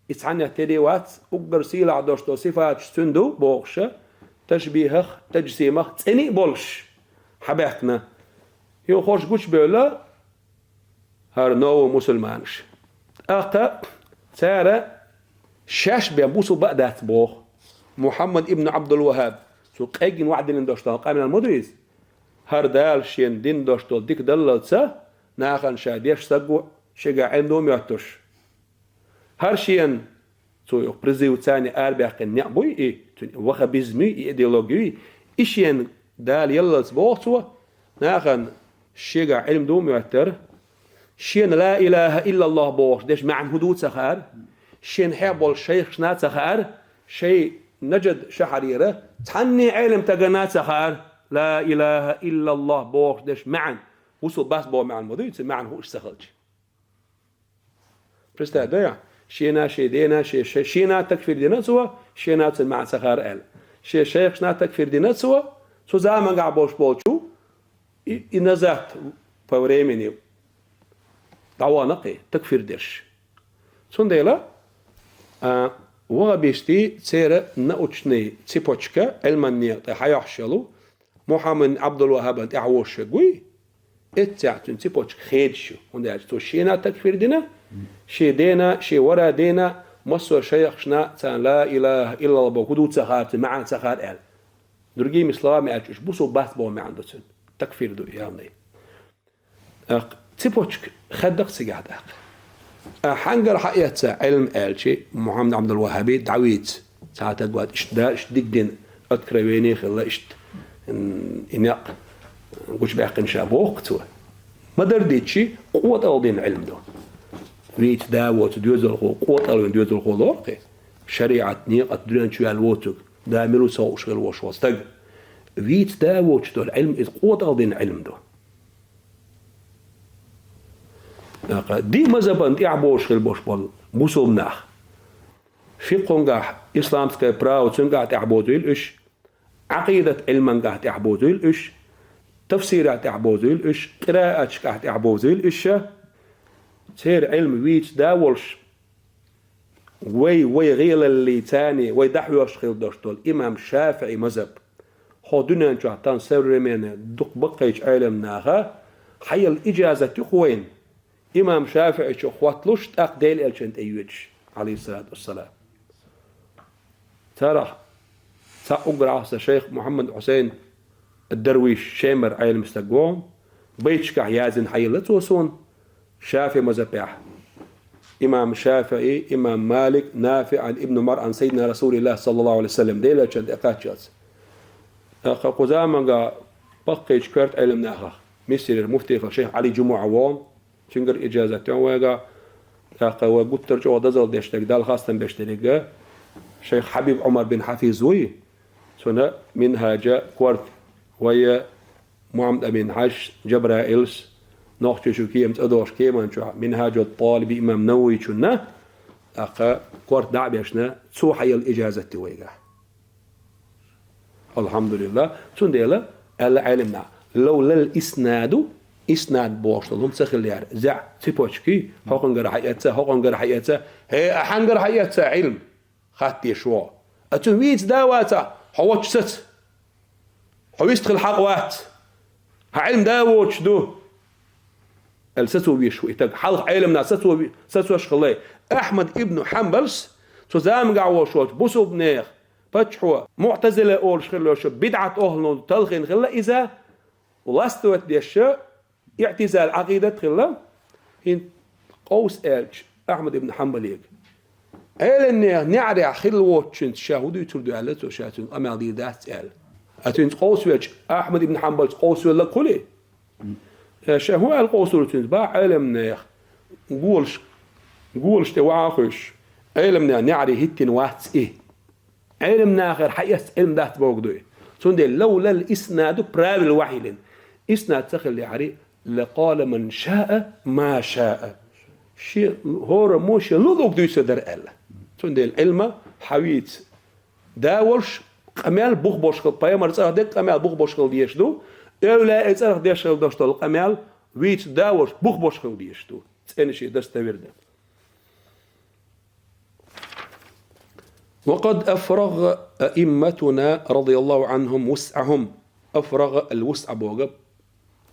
и цхьаннех тера а вац, уггар сийлахь долуш долу сифаташ цуьнан ду бохуша, ташбихах, таджсимах цӀена а болуш хьабаьхкина. Юха хӀорш гучубевлла хӀара новый мусульманаш. ТӀаккха цара шаьш бен бусулба а дац боху. Мухьаммад ибн Ӏабдул-ВахӀаб, цо къеггина ваӀда дина долуш долу къамел ма ду иза. ХӀара Дала шена дина долуш долу дика даллалца, нахана ша деш саг ву, шегахь Ӏилма ду моьттуш. ХӀара шена, цо юха призывца а арабаьккхина некъ буй и, цуьнан ваххабизм юй, и идеология юй, и шена Дала яллалц боху цо, нахана шегахь Ӏилма ду моьттура, Шена ла илаха иллаллахӀ бохуш деш маьӀна хӀун ду ца хаьара, шена хьехаболчу шайхашна ца хаьара, шайн Нажад шахьарера цхьанне Ӏелам стагана ца хаьара, ла илаха иллаллахӀ бохуш деш маьӀна, бусулба бац боху маьӀна ма дуй, цу маьӀна хууш ца хилча. Представь, да, шена, шен дена, шен, шен, шена такфир дина цо, шена цун маьӀна ца хаьара аьлла. Шен шайхашна такфир дина цо, цу замангахь болуш болчу, и, и назад по времени дӀавахана кхин, такфир дерш. Цундела, а, вахабистий церан научный цепочка, Ӏилманан некъа тӀе хьайохьуш йолу, Мухьаммад ибн Ӏабдул-ВахӀабан тӀаьхьавозуш верг вуй, эццехь цуьнан цепочка хедаш ю, хӀунда аьлча цо шена такфир дина, шен дена, шен вара дена, массо а шайхашна царна ла илаха иллаллахӀ боху хӀун ду ца хаьара, цуьнан маьӀна ца хаьара аьлла. Другими словами аьлча, уьш бусулба бац боху маьӀна ду цуьнан. Такфир ду, явный. ТӀаккха цепочка хаддакх цигахь тӀаккха. Ахьа хьаьнгара хьаэца Ӏилма аьлча, Мухьаммад Ӏабдул-ВахӀаби дӀавийца, цхьа стаг вац, иштта да, иштта дика дина, откровение хилла, иштта, м, и некъ гучубаьккхина ша боху цо. Ма-дарра дийцича, къотӀалла дина Ӏилма ду. Вийца да воцу доьзалхо, къотӀалла вина доьзалхо лору кхин. ШариӀат, некъат дуьнен чу ваьлла воцург, да мила ву ца хууш хилла волуш волу стаг. Вийца да воцуш долу Ӏилма иза къотӀалла дина Ӏилма ду. ТӀаккха диъ мазхӀабана тӀаьхьабозуш хилла болуш болу бусулба нах. Фикъхунгахь, исламское право, цуьнгахь тӀаьхьабозийла уьш, Ӏакъидат Ӏилмангахь тӀаьхьабозийла уьш, тафсирехь тӀаьхьабозийла уьш, къирааташкахь тӀаьхьабозийла уьш ша. Церан Ӏилма вийца да волуш, вай, вай гӀелаллица, вай дӀахьоьжуш хилла долуш долу имам ШафиӀи мазхӀаб. Хьо дуьнен чохь тахана современный дукха баккхийчу Ӏелам наха хьаелла ижазат ю-кх вайна, имам ШафиӀичух хӀотталуш, тӀаккха Делан Элчанна тӀе йоьдуш, Ӏалайхиссалату вассалам. Царах цхьаъ уггар хьалха сан шайх Мухьаммад Хьусайн ад-Дарвиш, Шемара Ӏелам стаг ву, байташкахь яздина хьаелла цо суна, ШафиӀи мазхӀабехь. Имам ШафиӀи, имам Малик, НафиӀ Ӏан Ибн Ӏумар Ӏан Саййидина Расулиллахь, саллаллаху Ӏалайхи ва саллам, Делан Элчанна тӀе кхаччалц. ТӀаккха кху заманга баккхийчу коьрта Ӏелам нахах, Мисрера муфтий хилла шайх Ӏали Джумуа ву, цуьнгара ижазат йо вайга, тӀаккха вай гуттар а чӀогӀа дозалла деш дерг, Далла хастам беш дерг, шайх Хьабиб Ӏумар бин Хьафиз вуй, цуьнан Минхьаджа корта, вай Мухьаммад Амин Хьаьжас, Джабраилс, нохчийн шу кема цӀа дохуш кеман чохь, Минхьаджут-ТӀалиби имам Нававичунна, тӀаккха корта дӀа а бешна, цо хьаелла ижазат ю вайга. АлхьамдулиллахӀ. Цундела аьлла Ӏелам наха: «Лавлал иснаду», иснад бохуш долу хӀума ца хиллера, зӀе цепочки, хӀокхунгара хьаэца, хӀокхунгара хьаэца, хӀей, ахьангара хьаэца Ӏилма, хатта деш вогӀу. А цуьнан вийца да вацахь, хьо воцуш саца. Хьо вистхила хьакъ вац. Хьан Ӏилма да воцуш ду. Аьлла сацо веш ву и стаг. Хьалха Ӏелам наха сацо ве-, сацош хилла. Ахьмад ибн Хьанбалс цу заманга волуш волчу бусулба нехан паччахьо, муӀтазила олуш хилла шу, бидӀат охьлуна талхийна хилла иза, властвовать деш, иӀтизал Ӏакъидат хилла, хӀинца къовса аьлча, Ахьмад ибн Хьанбалега. Ӏелам нехан неӀарехь хилла воцучуьнца ша хӀун дуьйцур ду аьлла, цо ша цуьнга къамел дийр дац аьлла. А цуьнца къовса велча, Ахьмад ибн Хьанбалца къовса велларг хуьлий? Ша хӀун аьлла къовсур цуьнца? Бах, Ӏелам нехан голаш, голаш тӀе ваха хуьйш, Ӏелам нехан неӀаре хӀиттина вац и. Ӏелам нахера хьаэцна Ӏилма дац бохург ду и. Цундела лавлал иснаду правил вахьилин. Иснад ца хиллехьарий, лакъала ман шаа ма шаа. Шен хӀораммо шен луъург дуьйцур дара аьлла. Цундела Ӏилма хьан вийца да волуш, къамел бух болуш хила, пайхамар цӀарах дерг къамел бух болуш хила дезаш ду, эвлаяи цӀарах деш хила долуш долу къамел вийца да волуш, бух болуш хила дезаш ду. ЦӀена шен достоверно. وقد أفرغ أئمتنا رضي الله عنهم وسعهم. أفرغ الوسع бохург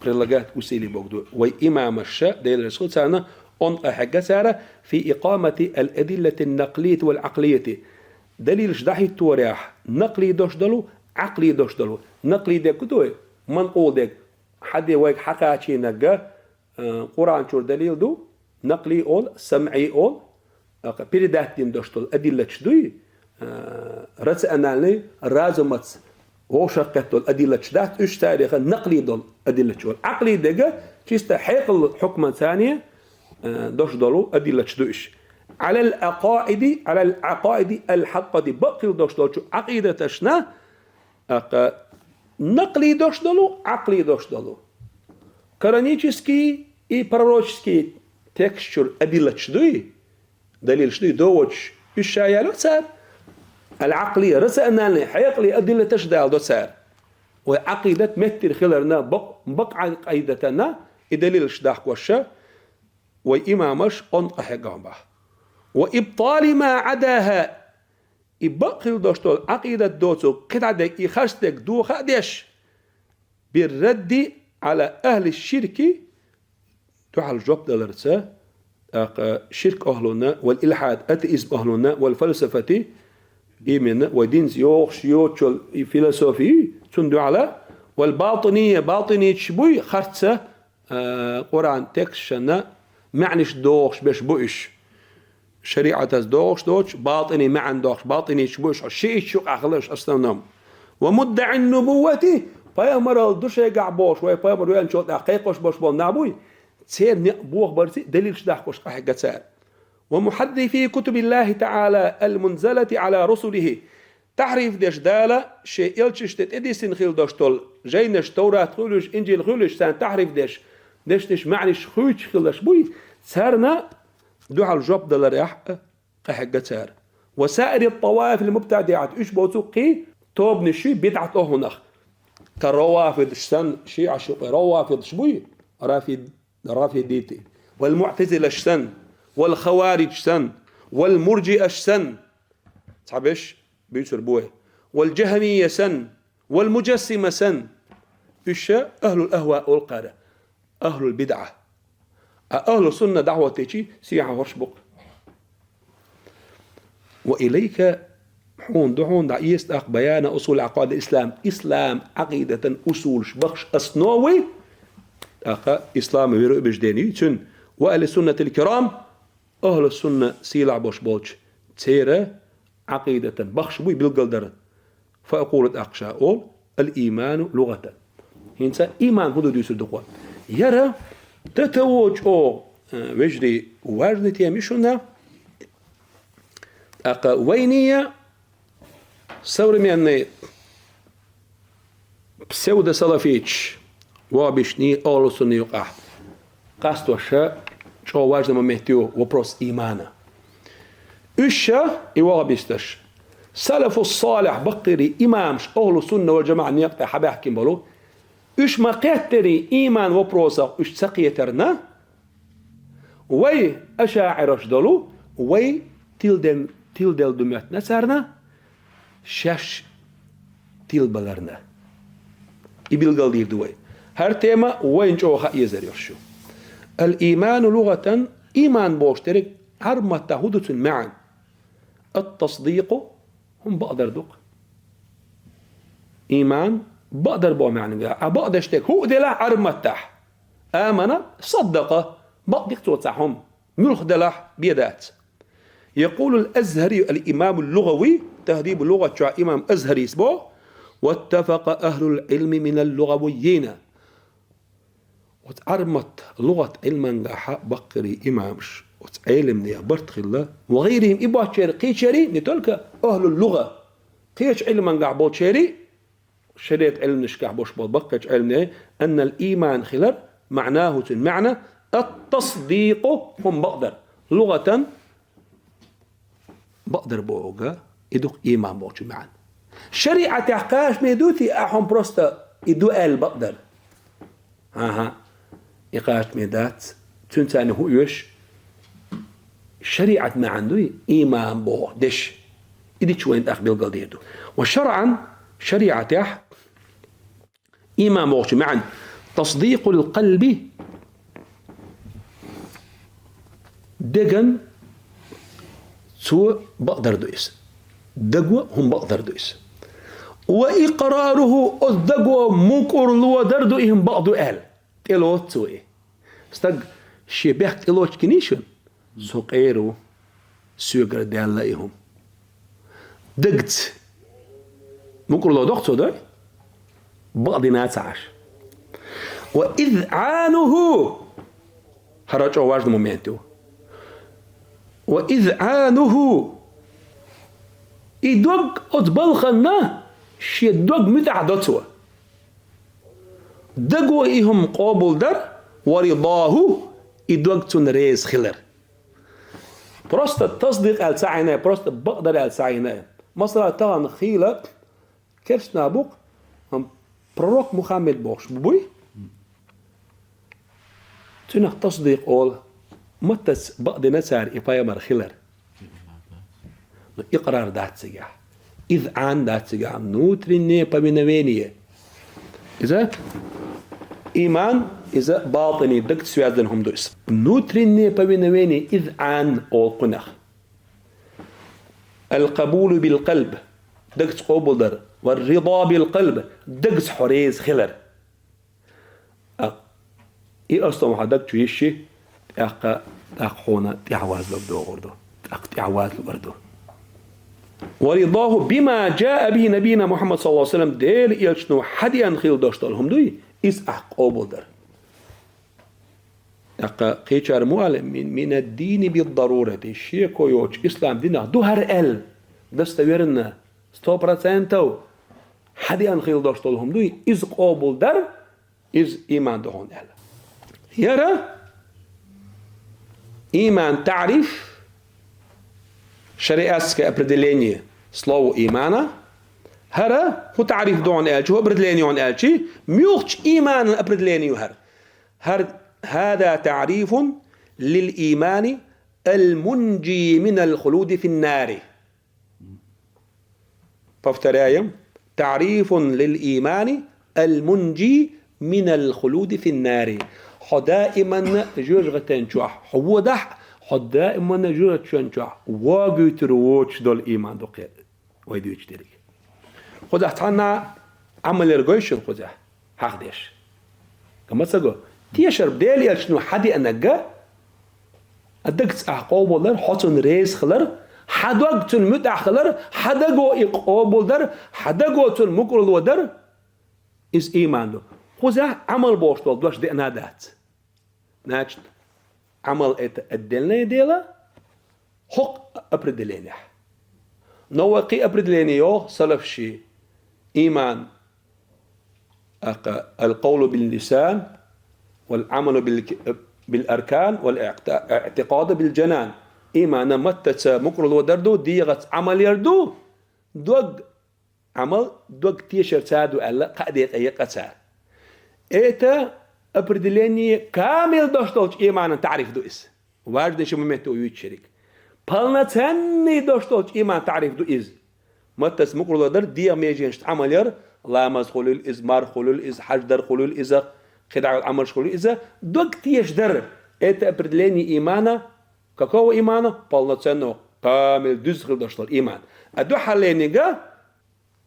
прилагать усилий бохург ду. Вай имамаш, Делан Расул, царна онда къахьегна цара, في إقامة الأدلة النقلية والعقلية. Далилаш дӀахӀитторехь, накълий долуш долу, Ӏакълий долуш долу. Накълий дерг хӀун ду? Манкъул дерг. Хьан де вайга хьакхачийнарг, а, Къуръан чуьра далил ду, накълий олу, самъий олу, а, передать дина долуш долу адиллаташ дуй, а, рациональный, разумаца вовшахкхетта долу адиллаташ дац, уьш царех накълий долу адиллаташ олу. Ӏакълий дерг чисто хьекъал хьукман царна, э, дош долу адиллаташ ду уьш. Алал акъаиди, алал акъаиди ал хьакъати, бакъ хила дош долчу Ӏакъидаташна, тӀаккха накъли дош долу, Ӏакъли дош долу. Канонический и пророческий текст чуьра адиллаташ дуй, далилаш дуй, догӀучаш уьш ша яло цара. Ал-Ӏакъли, рациональный, хьекъале адиллаташ дала до цара. Вай Ӏакъидат меттира хиларна, бакъ-, бакъ Ӏакъидатана и далилаш дахкоша, вай имамаш къонтӀа хьегган баха. Ва ибтали ма Ӏадаха, и бакъ хила дош долу Ӏакъидат доцу кхидӀа дерг, и харц дерг доха а деш, биррадди Ӏала ахли ширки, дуьхьал жоп даларца, тӀаккха ширк ахлуна, вал илхьад, атеизм ахлуна, вал фалсафати, именно вай динца йогӀуш йоцучул и философи, цунна дуьхьала, вал батинийя, батинийчаш буй, харца, а, Къуръан тексташна маьӀнаш дохуш берш бу уьш. ШариӀатаца догӀуш доцуш, батини маьӀна дохуш, батинийчаш бу уьш, шиӀиташ юкъахь хила уьш основном. Ва муддаӀи нубуввати, пайхамаралла ду шайгахь бохуш, вай пайхамар веанчул тӀаьхьа кхайкхош болуш болу нах буй, церан некъ бохабарца далилаш дахкош къахьегна цара. Ва мухьаррифи кутубиллахи таӀала ал-мунзалати Ӏала русулихи, тахьриф деш Дала шен элчашна тӀе тӀедиссина хила дош долу жайнаш, Таврат хуьлуш, Инжил хуьлуш, царна тахьриф деш, дешнаш маьӀнаш хуьйцуш хиларш буй, царна дуьхьал жоп даларехь а къахьегна цара. Ва саири т-таваифил мубтадиӀат, уьш боцу кхин тобанаш ю, бидӀат охьунах. Ка равафидаш санна, шиӀаш юкъе равафидаш буй, рафид-, рафидити, вал муӀтазилаш санна, вал хаваридж санна, вал мурджиаш санна, цхьаберш буьйцур бу вай, вал джахмийя санна, вал муджассима санна, уьш ахлул ахва олу кхара, ахлул бидӀа. А ахлу сунна дӀахӀоттийчи сехьа хӀорш бу-кх. Ва илайка, хьуна ду хьуна дӀаэца тӀаккха баяна усули Ӏакъаидил ислам, ислам Ӏакъидатан усулаш бахаш, основы, тӀаккха ислам вероубеждение цуьнан, ва ахли суннатил кирам, ахлу сунна сийлахь болуш болчу церан Ӏакъидатан бахаш буй билгалдар. Фа акъулу, тӀаккха ша олу, ал-ийману лугӀатан. ХӀинца ийман хӀун ду дуьйцур ду-кх вай. Яра тата во чӀогӀа, э, вежарий, важный тема ю шуна. ТӀаккха вайнийя современный псевдосалафиташ, вахабисташний, ахлу сунна юкъахь къастош чӀогӀа важный момент ю, вопрос имана. Уьш ша, и вахабисташ, салафу салихь, баккхийрий имамаш, ахлу сунна вал джамаӀа некъа тӀе хьабаьхкина болу, уьш ма кхеттарий иман вопросах, уьш ца кхетарна, вай ашаӀираш долу, вай тиладен-, тиладелла ду моьттина царна, шаьш тилабаларна. И билгал дийр ду вай. ХӀара тема вайна чӀогӀа хаа езар йолуш ю. Ал-ийману лугӀатан, ийман бохуш дерг Ӏарб маттахь хӀун ду цуьнан маьӀна? Ат-тасдикъу, хӀума бакъдар ду-кх. Ийман бакъдар боху маьӀна. Ӏа бакъдеш дерг хӀуъа делахь Ӏарб маттахь? Амана, саддакъа, бакъдира цо цхьа хӀума. Муьлха делахь бен дац. Якъулул Азхари, ал-имамул лугӀави, Тахьзибул лугӀат чохь имам Азхарис бо, ваттафакъа ахлул Ӏилми минал лугӀавиййина. Оцу Ӏарб матта лугӀат Ӏилмангахьа баккхирий имамаш, оцу Ӏелимнех барт хилла, ва гӀайрихим, и боцчеран кхечерий, не только ахлул лугӀа, кхечу Ӏилмангахь болчерий, шариат Ӏилманашкахь болуш болу баккхийчу Ӏилманех, аннал ийман хилар, маънаху, цуьнан маьӀна, ат-тасдикъу, хӀума бакъдар. ЛугӀатан бакъдар бохург, и ду-кх ийман бохучун маьӀна. ШариӀатехь кхачаме ду те, ахь хӀума просто и ду аьлла бакъдар? ХӀан-хӀа, и кхачаме дац. Цуьнца хӀун оьшу? ШариӀат маьӀна дуй ийман боху деш. И дича вайна тӀаккха билгалдийр ду. Ва шаръан, шариӀатехь, ийман бохучун маьӀна: тасдикъул къалби, деган цо бакъдар ду иза. Даго хӀума бакъдар ду иза. Ва икъраруху, оцу даго мукъур ло дар ду и хӀума бакъ ду аьлла. ТӀелоцу цо и. Стаг шен бехк тӀелоцуш гиний шуна? Со къера ву, соьгара даьлла и хӀума. Дагца. МукӀур ло доккху цо, дай? Бакъдина ца Ӏаш. Ва изъануху. ХӀара чӀогӀа важный момент ю. وإذعانه. И дог оцу балханна шен дог муьтӀахь до цо. Даго и хӀума къобалдар, ورضاه, и дог цунна реза хилар. Просто тасдикъ аьлла ца Ӏийна, просто бакъдар аьлла ца Ӏийна. Масала, тахана хийла керстанаш бу-кх, амма пророк Мухаммед бохуш бу буй? Цуьнах тасдикъ олу, маттаца бакъдина цара и пайхамар хилар. Ну, икърар дац цигахь. Изъан дац цигахь. Внутреннее повиновение. Иза иман, иза батӀини, дагца связан хӀума ду иза. Внутреннее повиновение, изъан олу кхунах. القبول بالقلب, дагца къобалдар, والرضا بالقلب, дагца хьо реза хилар. А, и ас хьан даг чу йиш йи, тӀаккха, тӀаккха хьуна тӀаьхьавазлур догӀур ду. ТӀаккха тӀаьхьавазлур ду. ورضاه بما جاء به نبينا محمد صلى الله عليه وسلم, Делан элчано хьадеана хилла долуш долу хӀума дуй, иза ахь къобалдар. ТӀаккха кхечара ма аьлла, من الدين بالضرورة, шеко йоцуш ислам динах ду хӀара аьлла, достоверно, сто процентов хьадеана хилла долуш долу хӀума дуй, иза къобалдар, иза иман ду хьуна аьлла. ХӀара иман таӀриф, шариатское определение слова имана, хӀара хӀун таӀриф ду хьуна аьлча, хӀун определение ю хьуна аьлча, муьлххачу иманан определение ю хӀара. ХӀара هذا تعريف للإيمان المنجي من الخلود في النار. Повторяем. تعريف للإيمان المنجي من الخلود في النار. Хьо даиманна жоьжахатен чохь хьо водахь, хьо даиманна жоьжахатен чохь вогуьйтур воцуш долу иман ду кхе вай дуьйцуш дерг. Кхузахь цхьанна Ӏамал яр гой шуна кхузахь? Хьахдеш. Ма ца го. Тешар Делан элчано хьадеанарг, а дагца ахь къобалдар, хьо цунна реза хилар, хьан дог цунна муьтӀахь хилар, хьан даго и къобалдар, хьан даго цунна мукъарло дар, иза иман ду. Кхузахь Ӏамал бохуш долу дош деана дац. Значит, Ӏамал это отдельное дело, хӀокху определениехь. Но вай кхин определение йоху салафший: иман, аккха, القول باللسان والعمل بال-, بالأركان والاعت-, الاعتقاد بالجنان. Иман маттаца мукъарло дар ду, дегӀаца Ӏамал яр ду, дог Ӏамал дог тешар ца ду аьлла, кхаа декъе екъа цара. Это определение камил дош долчу иманан таӀриф ду иза. Важный ши момент ду юьйцуш ерриг. Полноценный дош долчу иманан таӀриф ду иза. Маттаца мукъарло дар, дегӀан меженашца Ӏамал яр, ламаз хуьлийла иза, марха хуьлийла иза, хьаж дар хуьлийла иза, кхидӀа йолу Ӏамалш хуьлийла иза, дог тешар дар. Это определение имана, какого имана? Полноценного, камил, дуьзза хилла долуш долу иман. А дуьххьарлерниг,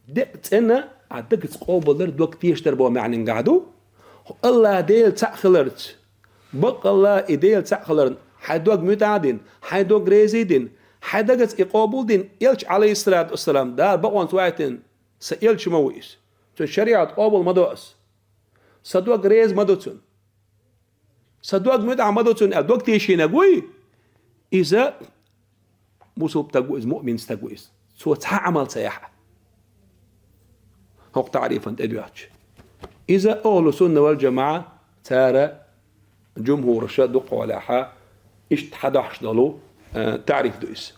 декъа цӀена, а дагца къобалдар, дог тешар дар боху маьӀнехь ду. АллахӀ Дела цхьаъ хиларца, баккъалла и Дела цхьаъ хиларна хьайн дог муьтӀахь а дина, хьайн дог реза а дина, хьайн дагца и къобал а дина, элча, Ӏалайхиссалату вассалам, Дала бакъонца ваийтина сан элча ма ву иза. Цуьнан шариӀат къобал ма до ас. Сан дог реза ма ду цунна. Сан дог муьтӀахь ма ду цунна аьлла, дог тешийнарг вуй, иза мусулб стаг ву, иза муъмин стаг ву иза. Цо цхьа Ӏамал ца яхь а. ХӀокху таӀрифан тӀе доьхча. Иза ахӀлу сунна вал жамаӀа, цара, жумхӀураша дукхахьолехьа, иштта хьадохьуш долу, э, таӀриф ду иза.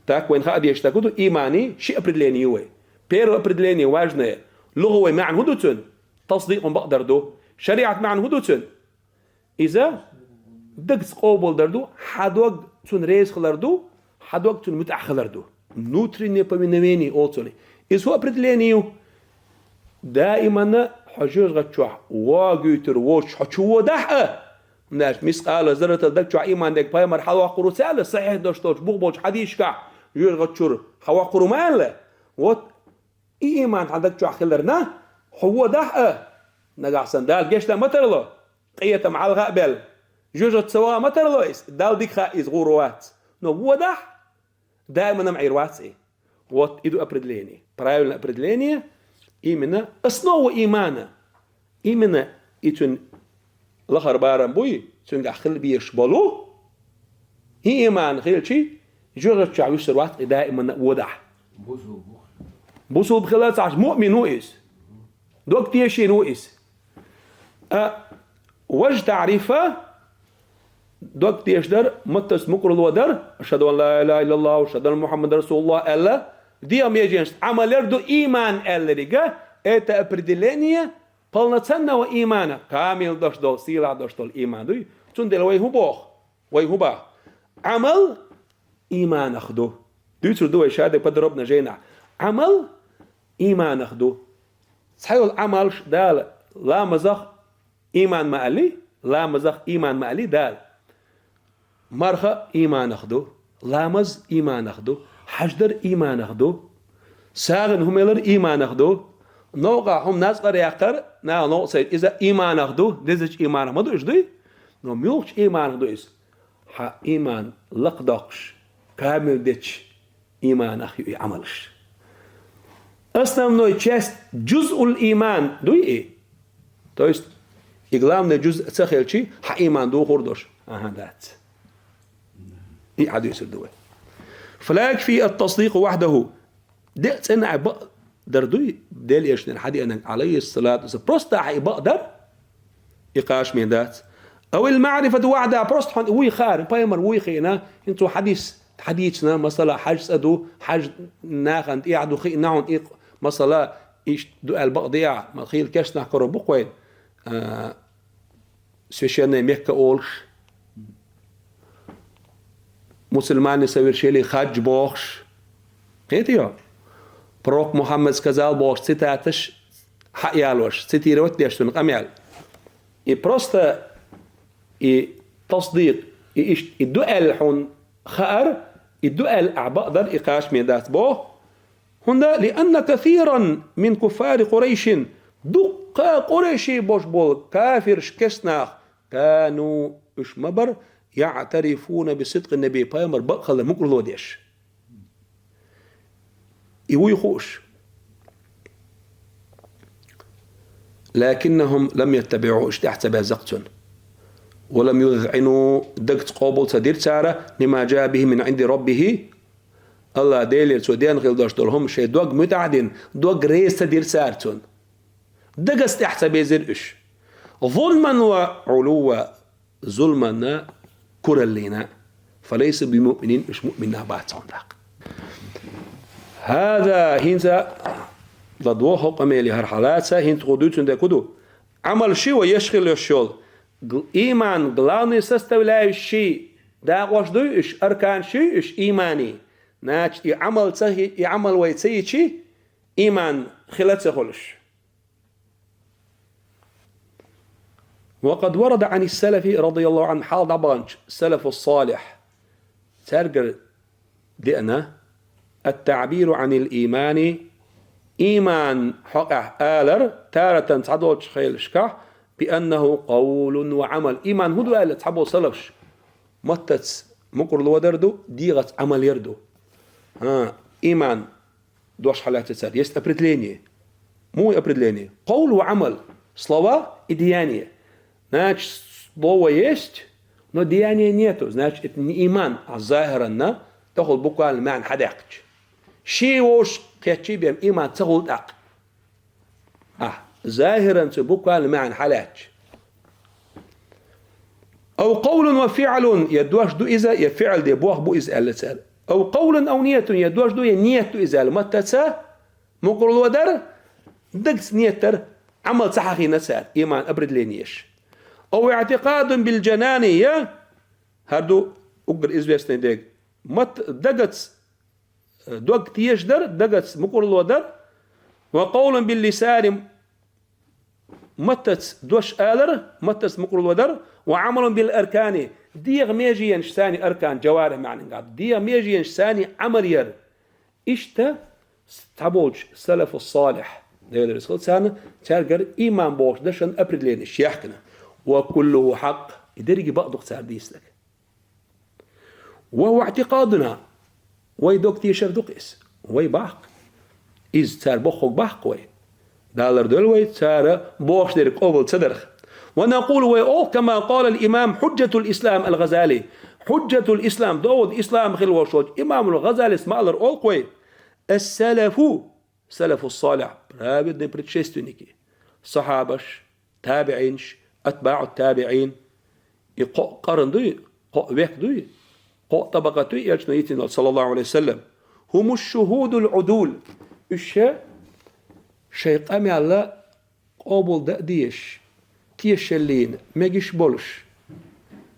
Так, вайна хаа дезаш дерг хӀун ду, иманан ши определение ю вай. Первое определение важное. ЛугӀавой маьӀна хӀун ду цуьнан? Тасдикъ, бакъдар ду. ШариӀат маьӀна хӀун ду цуьнан? Иза дагца къобалдар ду, хьан дог цунна реза хилар ду, хьан дог цунна муьтӀахь хилар ду. Внутреннее повиновение олу цунах. Иза хӀун определение ю? Даиманна хьо жоьжахати чохь вогуьйтур воцуш хьо чу водахь а, значит, мискъала зарратал даг чохь иман дерг пайхамар хьалавоккхур ву ца аьлла, сахьихь долуш долчу бух болчу хьадисашкахь жоьжахати чуьра хьан воккхур ву ма аьлла. Вот, и иман хьан даг чохь хиларна, хьо водахь а, нагахь санна Дала гечдан ма тарло, къинхетам хьалха а белла, жоьжахати ца ваха ма тарло иза, Далла дика хаьа иза гӀур вац. Но водахь, даиманна ма Ӏийр вац и. Вот и ду определение. Правильное определение, именно основа имана. Именно и цуьнан лахара барам буй, цуьнгахь хила безаш болу, и иман хилчи, жоьжахатехь вуьсур вац и даиманна а водахь. Бусулба хила ца Ӏаш, муъмин ву иза. Дог тешийна ву иза. А, важтаърифа, дог тешадар, маттаца мукъарло дар, ашхаду ан ла илаха иллаллаху, ашхаду анна Мухаммадан расулуллах аьлла, дегӀан меженашца Ӏамал яр ду иман аьллариг, это определение полноценного имана, камил дош долу, сийлахь дош долу иман дуй. Цундела вай хӀун боху? Вай хӀун боху? Ӏамал иманах ду. Дуьйцур ду вай шадерг подробно жайнахь. Ӏамал иманах ду. Цхьайолу Ӏамалш Дала ламазах иман ма алли, ламазах иман ма алли Дала. Марха иманах ду, ламаз иманах ду, хьаждар иманах ду, сагӀина хӀума ялар иманах ду, новкъахь хӀума нацкъара яккхар, наха новкъа ца йитар, иза иманах ду, дезачу иманах ма ду уьш дуй? Но муьлхачу иманах ду иза? Хьан иман лакхадоккхуш, камил дечу иманах ю и Ӏамалш. Основной часть, джузул иман дуй и? То есть, и главный джуз ца хилчи, хьан иман духур долуш? Аха, дац. И хьадисар ду вай. Фала якфи ат-тасдикъу вахьдаху. Де а цӀена а бакъ дар дуй, Делан Элчанан хьадеананг, алейхиссалату вассалам. Просто ахьа и бакъ дар, и кхачаме дац. Ау ил маърифату вахьда, просто хьуна вуй хаар, пайхамар вуй хиъна, хӀинца цо хьадис, хьадийцина, масала, хьаж цӀа ду, хьаж нахана тӀехь ду, хиъна хьуна и, масала, иштта ду аьлла бакъ де ахьа, ма хийла кечнах каро бу-кх вайна. А, Священная Мекка олуш, мусульмане совершили хадж бохуш. Кхетий хьо? Пророк Мухаммад сказал бохуш цитаташ хьаялош, цитировать деш цуьнан къамел. И просто и тасдикъ, и иштта, и ду аьлла хьуна хаар, и ду аьлла ахьа бакъдар, и кхачаме дац боху. ХӀунда, لأن كثيرا من كفار قريش, дуккха къурайший бош болу кафирш, кечнах, كانوا, уьш ма бара, يعترفون بصدق النبي, пайхамар бакъ хилар мукъарло деш. И вуй хууш. لكنهم لم يتبعوه, уьш тӀаьхьа ца безза-кх цунна. ولم يذعنوا, дагца къобал ца дира цара, لما جاء به من عند ربه, АллахӀ Делера цо деана хила долуш долу хӀума шайн дог муьтӀахь а дина, дог реза ца дира цара цунна. Дагца тӀаьхьа ца безира уьш. ظلما وعلوا, зуламанна, кураллина. فليسوا بمؤمنين, уьш муъминнах бац хьуна тӀаккха. ХӀаза, хӀинца ладогӀа хӀокху къамеле хӀара хьалаца, хӀинца хӀун дуьйцун дерг хӀун ду? Ӏамал ши вай еш хила йиш йолу. Гл-, иман главный составляющий дакъош дуй уьш, аркан шуй уьш имани. Значит, и Ӏамал ца хи-, и Ӏамал вай ца йичи, иман хила ца хуьлуш. وقد ورد عن السلف رضي الله عنهم, хьалха дӀабаханчу салафу салихь, цаьргара деана, التعبير عن الإيمان, иман хьокъехь алар, تارة, цхьадолчу хенашкахь, بأنه قول وعمل. Иман хӀун ду аьлла цхьаболу салафаш? Маттаца мукъарло дар ду, дегӀаца Ӏамал яр ду. ХӀа, иман дош хьалаьцна цара. Есть определение. Муха ю определение? Къовл ва Ӏамал. Слова и деяния. Значит, слово есть, но деяния нету. Значит, это не иман, а захиранна, тахула буквально маьӀна хьадаьккхича. Шен вовшах кхетчий бен иман ца хуьлу тӀаккха. А, захиран цу буквально маьӀна хьалаьцча. أو قول وفعل, я дош ду иза, я фиӀл де бох бу иза аьлла цара. أو قول أو نية, я дош ду, я ниет ду иза аьлла. Маттаца мукъарло дар, дагца ниет дар, Ӏамал ца хьахийна цара, иман определениеш. أو اعتقاد بالجنان, я, хӀара ду уггар известный дерг. Мат-, дагца дог тешадар, дагца мукъарло дар, وقول باللسان, маттаца дош алар, маттаца мукъарло дар, وعمل بالأركان, дегӀан меженашца аркан, джаварихь маьӀнехь, дегӀан меженашца Ӏамал яр. Иштта цхьаболчу салафу салихь, Дела реза хуьлда царна, цаьргара иман бохучу дашан определениеш яьккхина. وكله حق, и дерриге бакъ ду-кх цара дийцинарг. وهو اعتقادنا, вай дог тешар ду-кх иза, вай боху-кх иза, цара бохург боху-кх вай. Дала лардойла вай цара бохуш дерг къобал ца дарх. ونقول, вай оал, كما قال الإمام حجة الإسلام الغزالي. Хьуджатул Ислам, довгӀа ислам хилла волчу имамул ГӀазалис ма аллара оал вай: السلف, салафу салих, праведные предшественники, сахьабаш, табиӀинаш, атбаӀу табиӀин, и кхо къарн дуй, кхо век дуй, кхо табакъат дуй, элчано йийцина, саллаллаху Ӏалайхи ва саллам. هم الشهود العدول. Уьш шайн къамел къобал дан а дезаш, тешаллина мегаш болуш,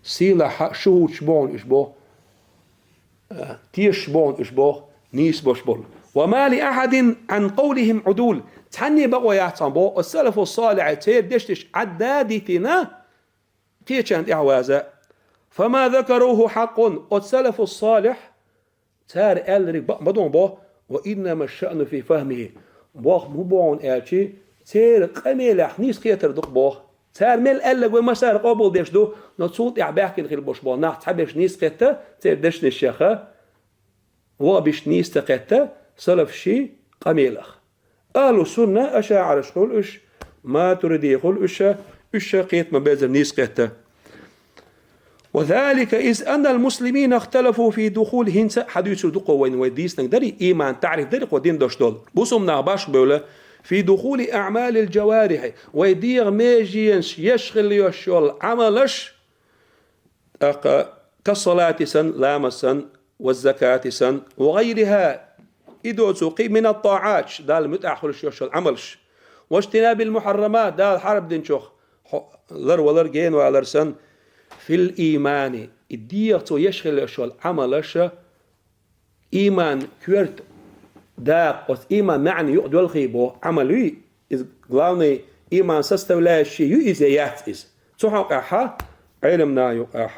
сийлахь шухӀудаш боху уьш боху, а, тешаш боху уьш боху, нийса болуш болу. وما لأحد عن قولهم عدول. Цхьанне бакъо яц хьуна боху оцу салафу салихь, церан дешнаш Ӏадда а дитина, кхечарна тӀаьхьа ваза. فما ذكروه حق. Оцу салафу салихь цара аьллариг бакъ ма ду боху, وإنما الشأن في فهمه. Боху хӀун боху аьлча, церан къамелех нийса кхетар ду-кх боху. Цара мел аьлларг вай массара къобал деш ду, но цул тӀаьхьа баьхкина хила болуш болу нах цхьаберш нийса кхетта церан дешнашех, ваха берш нийса ца кхетта салафийн къамелах. Ахьлу сунна, ашаӀираш хуьлу уьш, матуридий хуьлу уьш, уьш кхетам бан безар нийса кхетта. وذلك إذ أن المسلمين اختلفوا في دخول, хӀинца хьадуьйцур ду-кх вайна, вай дийцинарг дара, иман таӀриф дара-кх дин дош долу. Бусулба нах башха бевлла, في دخول أعمال الجوارح, вай дегӀан меженаш еш хила йолуш йолу Ӏамалаш, тӀаккха كالصلاة санна, ламаз санна, والزكاة санна, وغيرها, и доцу кхин من الطاعات, Далла муьтӀахь хуьлуш йолуш йолу Ӏамалш, واجتناب المحرمات, Дала хьарам динчух хьо-, ларвалар, генавалар санна, في الإيمان, и дегӀан цо еш хила йолуш йолу Ӏамалаш, иман коьрта дакъа, оцу иман маьӀна юкъа доьлхий боху Ӏамал юй, иза главный иман составляющая ю иза я яц иза. Цу хьокъехь Ӏеламна юкъахь,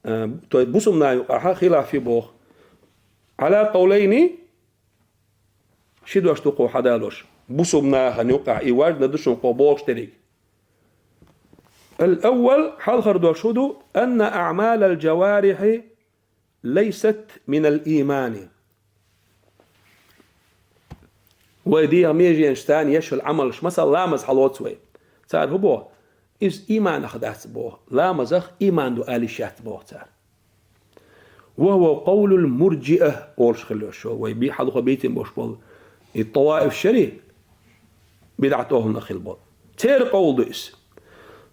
а, то есть бусулба нах юкъахь хилаф ю боху. على قولين, ши дош ду кху хьадалош. Бусулба нахана юкъахь и важна ду шуна кху бохуш дерриг. الأول, хьалхара дош хӀун ду: أن أعمال الجوارح ليست من الإيمان. Вай дегӀан меженаш царна еш йолу Ӏамалш, масала, ламаз хьалоцу вай. Цара хӀун боху? Иза иманах дац боху. Ламазах иман ду ала йиш яц боху цара. وهو قول المرجئة олуш хилла йолуш, вай би-, хьалха бийцина болуш болу и таваиф шари, бидӀат охьанах хилла болу. Церан къовла ду иза.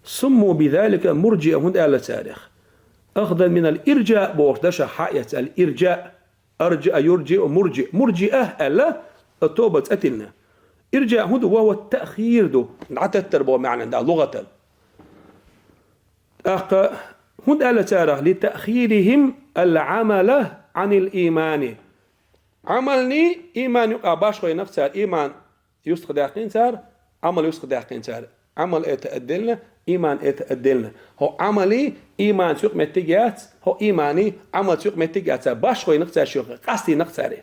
سموا بذلك مرجئة, хӀунда аьлла царах? أخذا من الإرجاء бохуш дашах хьаэца аьлла, иржаъ, аржаъ, юржиъ, муржиъ. Муржиъа аьлла, тоба цӀа тиллина. Иржаъ хӀун ду? وهو التأخير ду, дӀататтар боху маьӀна ду лугӀатан. ТӀаккха хӀунда аьлла царах: لتأخيرهم العمل عن الإيمان. Ӏамалний иман юкъа башхойнакх цара, иман юстах даьккхина цара, Ӏамал юстах даьккхина цара. Ӏамал это отдельно, иман это отдельно. ХӀо Ӏамалий иманца юкъаметтиг яц, хӀо иманий Ӏамалца юкъаметтиг яц, цара башхойнакх цара шуьга, къастийнакх цара.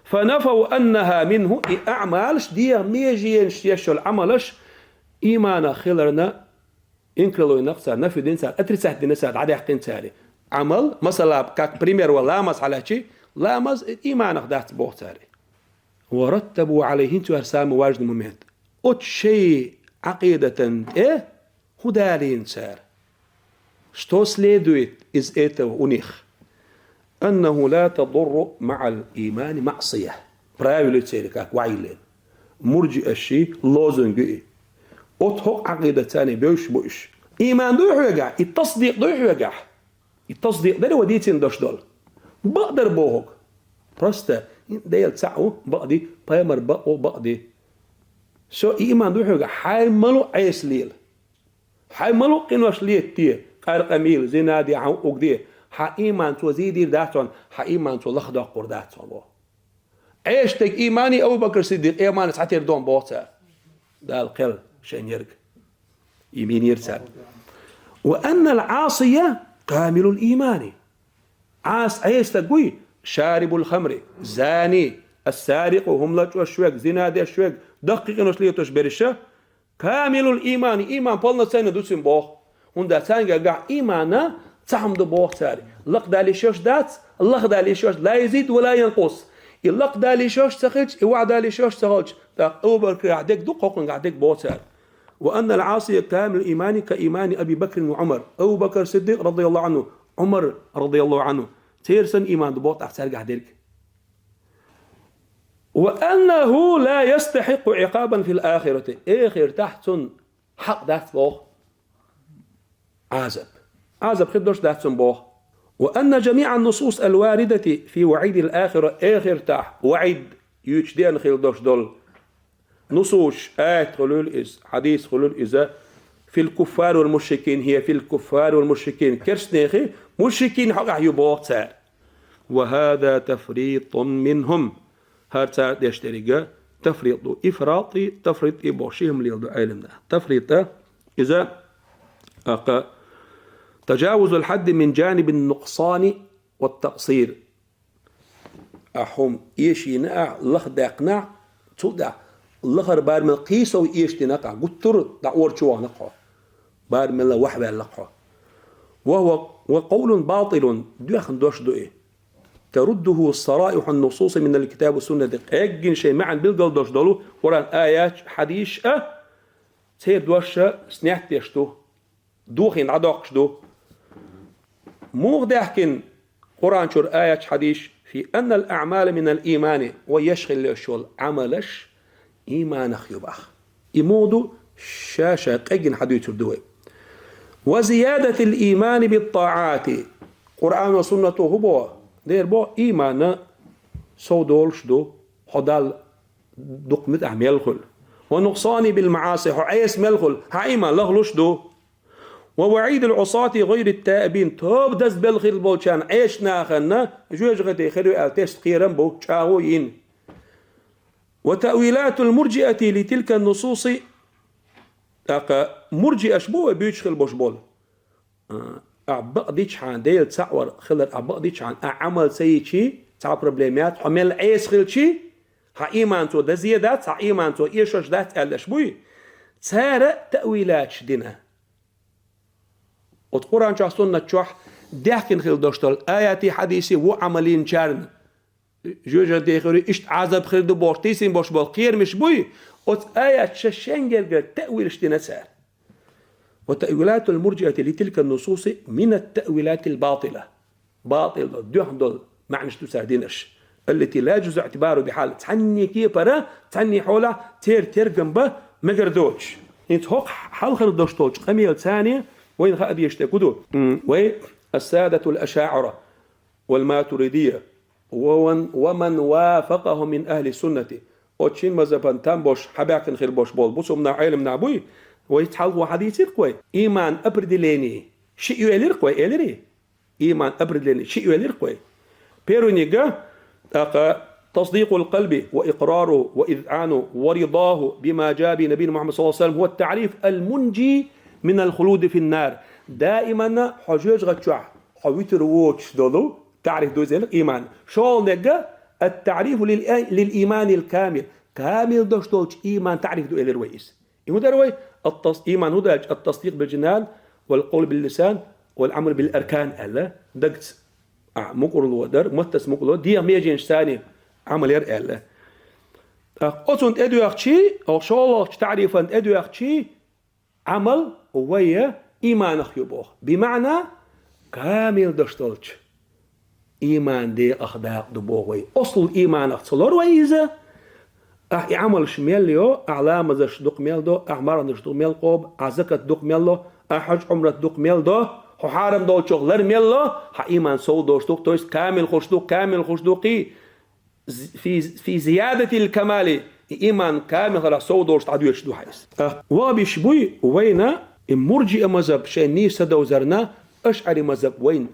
فنفوا أنها منه, и аъмалаш, дегӀан меженаш еш йолу Ӏамалаш, иманах хиларна инкарлойнакх цара, нафи дина цара, отрицать дина цара, дӀадаьккхина цара. Ӏамал, масала, как пример ван ламаз хьалаьцчи, ламаз иманах дац боху цара. ورتبوا عليه, хӀинца ю хӀара самый важный момент. Оцу шайн Ӏакъидатан тӀе хӀун далийна цара? Что следует из этого у них? أنه لا تضر مع الإيمان معصية. Правило церан как ваьллина. Муржиъаший лозунг ю и. Оцу хӀокху Ӏакъидат царна бевзаш бу уьш. Иман дуй хьоьгахь, и тасдикъ дуй хьоьгахь? И тасдикъ дара вай дийцина дош долу. Бакъдар бохург. Просто Дела цхьаъ ву, бакъди, пайхамар бакъ ву, бакъди. Со и иман дуй хьоьгахь, хьайн малу Ӏеса лела. Хьайн малу къинош летте, къаркъамийла, зина де, хьан угде, хьан иман цо зийдийр дац хьуна, хьан иман цо лахдоккхур дац хьуна боху. Ӏеша дерг иманий Абу Бакр Сиддикъ, иманца цхьатера дон боху цара. Дала кхел шайн ерг. И минера цара. وأن العاصي كامل الإيمان. Ӏаса Ӏеса стаг вуй, شارب الخمر, زاني, السارق, хӀума лачкъош верг, зина деш верг, даккхий къинош летош бериша, كامل الإيمان, иман полноценный ду цуьнан боху. ХӀунда царна гергахь имана цхьа хӀума ду боху цара. Лакхадала йиш йолуш дац, лахдала йиш йолуш, لا يزيد ولا ينقص. И лакхадала йиш йолуш ца хилча, и вахьадала йиш йолуш ца хилча, тӀаккха Абу Бакрехь дерг ду, кхокхуьнгахь дерг боху цара. وأن العاصي كامل الإيمان كإيمان أبي بكر وعمر. Абу Бакр Сиддикъ, радияллаху анху, Ӏумар, радияллаху анху, церан санна иман ду боху тӀаккха цаьргахь дерг. وأنه لا يستحق عقابا في الآخرة. Эхартахь цунна хьакъ дац боху Ӏазап. Ӏазап хир долуш дац цунна боху. وأن جميع النصوص الواردة في وعيد الآخرة. Эхартахь ваӀид юьйцуш деана хила долуш долу нусус, аят хуьлийла иза, хьадис хуьлийла иза, في الكفار والمشركين، هي في الكفار والمشركين. Керстанехи, мушрикийн хьокъехь ю боху цара. وهذا تفريط منهم. ХӀара цара деш дерг тафрит ду. Ифрат и тафрит и боху ши хӀума лела ду Ӏеламнаха. Тафрит а, иза, аккха, تجاوز الحد من جانب النقصان والتقصير. Ахьа хӀума эшийна ахь, лаха даьккхина ахь, цул тӀаьхьа лахара барамел кхийсов эшадина ахь, гуттар а дӀаора чу вахана хьо. Барамелла вахьаваьлла хьо. وهو، وقول باطل, доьхна дош ду и. ترده صرائح النصوص من الكتاب والسنة. Къеггина шайн маьӀна билгалдош долу Къуръан аяташ, хьадисаш а, церан дош а снят деш ду, дохийна дӀадоккхуш ду. Муха даьхкина Къуръан чуьра аяташ, хьадисаш? في أن الأعمال من الإيمان. Вай еш хила йиш йолу Ӏамалаш иманах ю боху. И муха ду? Ша-ша къеггина хьадуьйцур ду вай. وزيادة الإيمان بالطاعات. Къуръано, суннато хӀун боху? Дера боху, иман сов долуш ду, хьо Далла дукха муьтӀахь мел хуьлу. ونقصان بالمعاصي, хьо Ӏеса мел хуьлу, хьан иман лахлуш ду. ووعيد العصاة غير التائبين. Тоба дазбелла хилла болчарна, Ӏеса нахана жоьжахати хир ю аьлла тесна кхерам бу, чӀагӀо йина. وتأويلات المرجئة لتلك النصوص. ТӀаккха мурджиаш бу вай буьйцуш хила болуш болу. А, ахь бакъдичхьана, Дела цхьаъ вар хилар ахь бакъдичхьана, ахь Ӏамал ца йичи, цхьа проблема яц, хьо мел Ӏеса хилчи, хьан иман цо дазъе дац, хьан иман цо эшош дац аьлла аша буй? Цара таъвилаташ дина. Оцу Къуръан чохь, суннат чохь даьхкина хила долуш долу аятий, хьадисий ву Ӏамал йинчарна жоьжахати хир ю, иштта Ӏазап хир ду бохуш, тийсина болуш болу кхерамаш буй, оцу аяташа шен гергара таъвилаш дина цара. وتأويلات المرجئة لتلك النصوص من التأويلات الباطلة. БатӀил долу, доьхна долу маьӀнаш ду цара динарш. التي لا يجوز الاعتبار بها بحال. Цхьанне кепара, цхьанне хьолахь церан тергам бан мегар доцуш. ХӀинца хӀокху хьалхара долуш долчу къамелаца вайна хаа дезаш дерг хӀун ду? М, вай السادة الأشاعرة والماتريدية ومن، ومن وافقهم من أهل السنة. Оцу шина мазхӀабан там болуш, хьабаьхкина хир болуш болу бусулба нах, Ӏеламнах буй, вай хьалхо хьадийцира-кх вай. Иман определение шиъ ю элира-кх вай, элирий? Иман определение шиъ ю элира-кх вай. Первый нигга, тӀаккха تصديق القلب وإقراره وإذعانه ورضاه بما جاء به نبينا محمد صلى الله عليه وسلم هو التعريف المنجي من الخلود في النار. Даиманна хьо жоьжахати чохь хьо вуьтур воцуш долу таъриф ду иза элира иман. ШолгӀа нигга التعريف لل، للإيمان الكامل. Камил долуш долчу иман таъриф ду элира вай иза. И хӀун дара вай? التص، иман хӀун ду аьлча, التصديق بالجنان والقول باللسان والعمل بالأركان аьлла, дагца а мукъарло дар, маттаца мукъарло, дегӀан меженашца Ӏамал яр аьлла. ТӀаккха оцунна тӀедоьхчий, оха шолгӀачу таърифан тӀедоьхчий, Ӏамал вай иманах ю боху. БимаӀна, камил долуш долчу иман декъах дакъа ду боху вай. Ослул иманах ца лору вай иза. Ахь и Ӏамалш мел йо, ахь ламазаш дукха мел до, ахь марханаш дукха мел къобу, ахь закат дукха мел ло, ахь хьаж-Ӏумрат дукха мел до, хьо хьарам долчух лар мел ло, хьан иман сов долуш ду-кх, то есть камил хуш ду, камил хуш ду-кх и. في، في زيادة الكمال, и иман камил хиларх сов долуш дӀадоьдуш ду хьайса. Ах, вабиш буй вайна, и мурджиа мазхӀаб шайн нийса ца довзарна, ашӀари мазхӀаб вайна,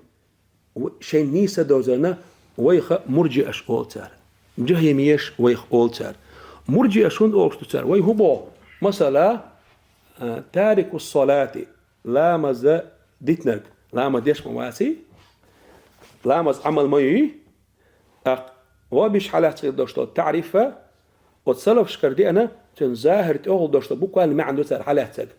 в-, шайн нийса ца довзарна, вайха мурджиаш олу цара. Джахьимияш вайха олу цара. Мурджиаш хӀунда олуш ду цара? Вай хӀун боху? Масала, а, تارك الصلاة, ламаза дитинарг, ламаз деш ма ваций, ламаз Ӏамал ма юй, ТӀаккха вабиш хьалаьцна хир долуш долу таърифа, оцу салафашкара деана, цуьнан захӀир тӀехула долуш долу буквально маьӀна ду цара хьалаьцнарг.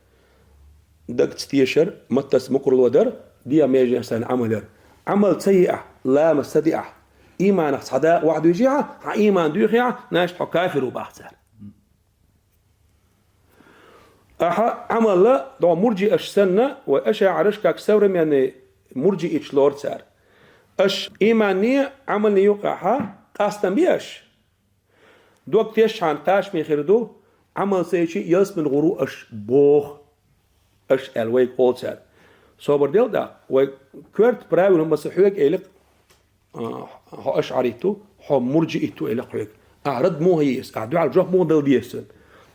Дагца тешар, маттаца мукъарло дар, дегӀан меженашца Ӏамал яр. Ӏамал ца йи ахь, ламаз ца ди ахь, иманах цхьа дакъа охьадуьйжи ахь, хьан иман дуьйхи ахь, значит, хьо кафир ву боху цара. Ахьа Ӏамала, догӀа мурджиаш санна, вай ашаӀираш, как современный мурджиаш лор цар. Аш иманни Ӏамални юкъахьа къастам беш. Дог тешхьан кхачаме хир ду, Ӏамал ца йичи ялсмала гӀур ву аш боху. Аш аьлла вайга олу цара. Собар дел тӀаккха, вай коьрта правила маса хьоьга элира, а, хьо ашӀарит ву, хьо мурджиит ву элира хьоьга. Ахьа рад муха еза, ахьа дуьхьал жоп муха дала деза цунна?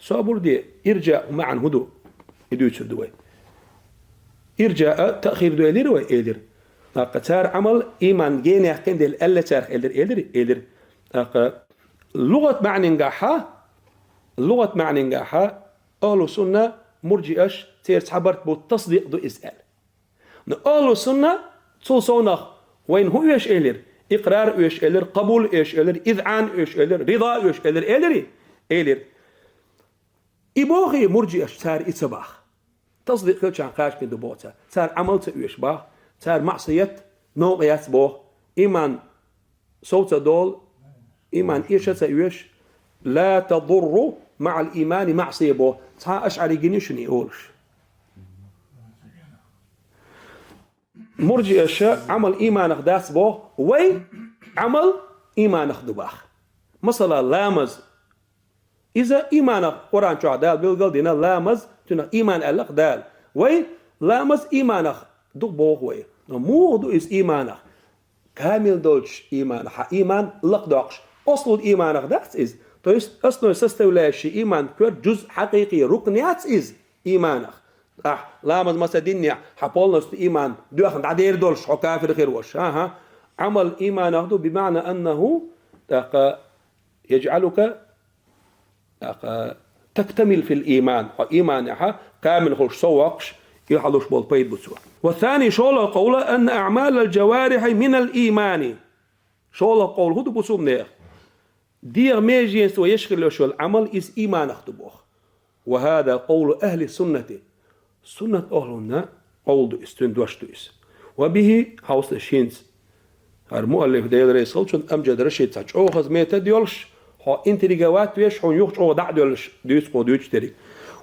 Собар де, ирджаъ маӀан хӀун ду? И дуьйцур ду вай. Ирджаъ таъхир ду элира вай, элира. ТӀаккха цара Ӏамал иман генаяьккхина дела аьлла царах элира, элира, элира. ТӀаккха лугӀат маӀанингахьа, лугӀат маӀанингахьа, ахьлу сунна, мурджиаш, церан цхьа барт бу, тасдикъ ду иза аьлла. Но ахьлу сунна цул совнах вайна хӀун оьшу элира? Икърар оьшу элира, къабул оьшу элира, изъан оьшу элира, рида оьшу элира, элира, элира. И бохий мурджиаш, цара и ца баха. Тасдикъ хилчахьана кхачаме ду боху цара. Цара Ӏамал ца оьшу баха, цара маӀсият новкъа яц боху, иман сов ца долу, иман эша ца оьшу, ла тадурру маӀал имани маӀсия боху, цхьа а ашӀари гина ю шуна и олуш. Мурджиаша Ӏамал иманах дац боху, вай Ӏамал иманах ду баха. Масала, ламаз. Иза иманах, Къуръан чохь Дала билгал а дина, ламаз, цунах иман аьлла-кх Дала. Вай ламаз иманах ду боху вай. Но муха ду иза иманах? Камил долчу иманах, хьан иман лакхадоккхуш, аслу иманах дац иза? То есть, основной составляющий иман, коьрта жуз, хьакъикъи рукн яц иза иманах? Ахь ламаз маса динехь, хьан полностью иман доьхна дӀадер долуш, хьо кафир хир волуш. ХӀан-хӀа. Ӏамал иманах ду, бимаъна аннаху, тӀаккха, яджӀалука, тӀаккха, тактамил фил иман, хьо иманехьа камил хуьлуш, сов воккхуш, и хьалуш болу пайда бу цо. Ва сани, шолгӀа къовла, анна аъмалал джаварихьи минал имани. ШолгӀа къовла хӀун ду бусулба нехан? ДегӀан меженца еш хила йолуш йолу Ӏамал иза иманах ду боху. Ва хӀаза къовлу ахьли суннати. Суннат ахьлунна къовла ду иза, цуьнан дош ду иза. Ва бихи, хьовсалаш хӀинца. ХӀара муаллиф, Дела реза хуьлда цунна, Амджад Рашид, цхьа чӀогӀа хаза метод йолуш, хьо интриговать веш, хьуна юха чӀогӀа дӀа а доьллуш, дуьйцу кхо дуьйцу дерриг.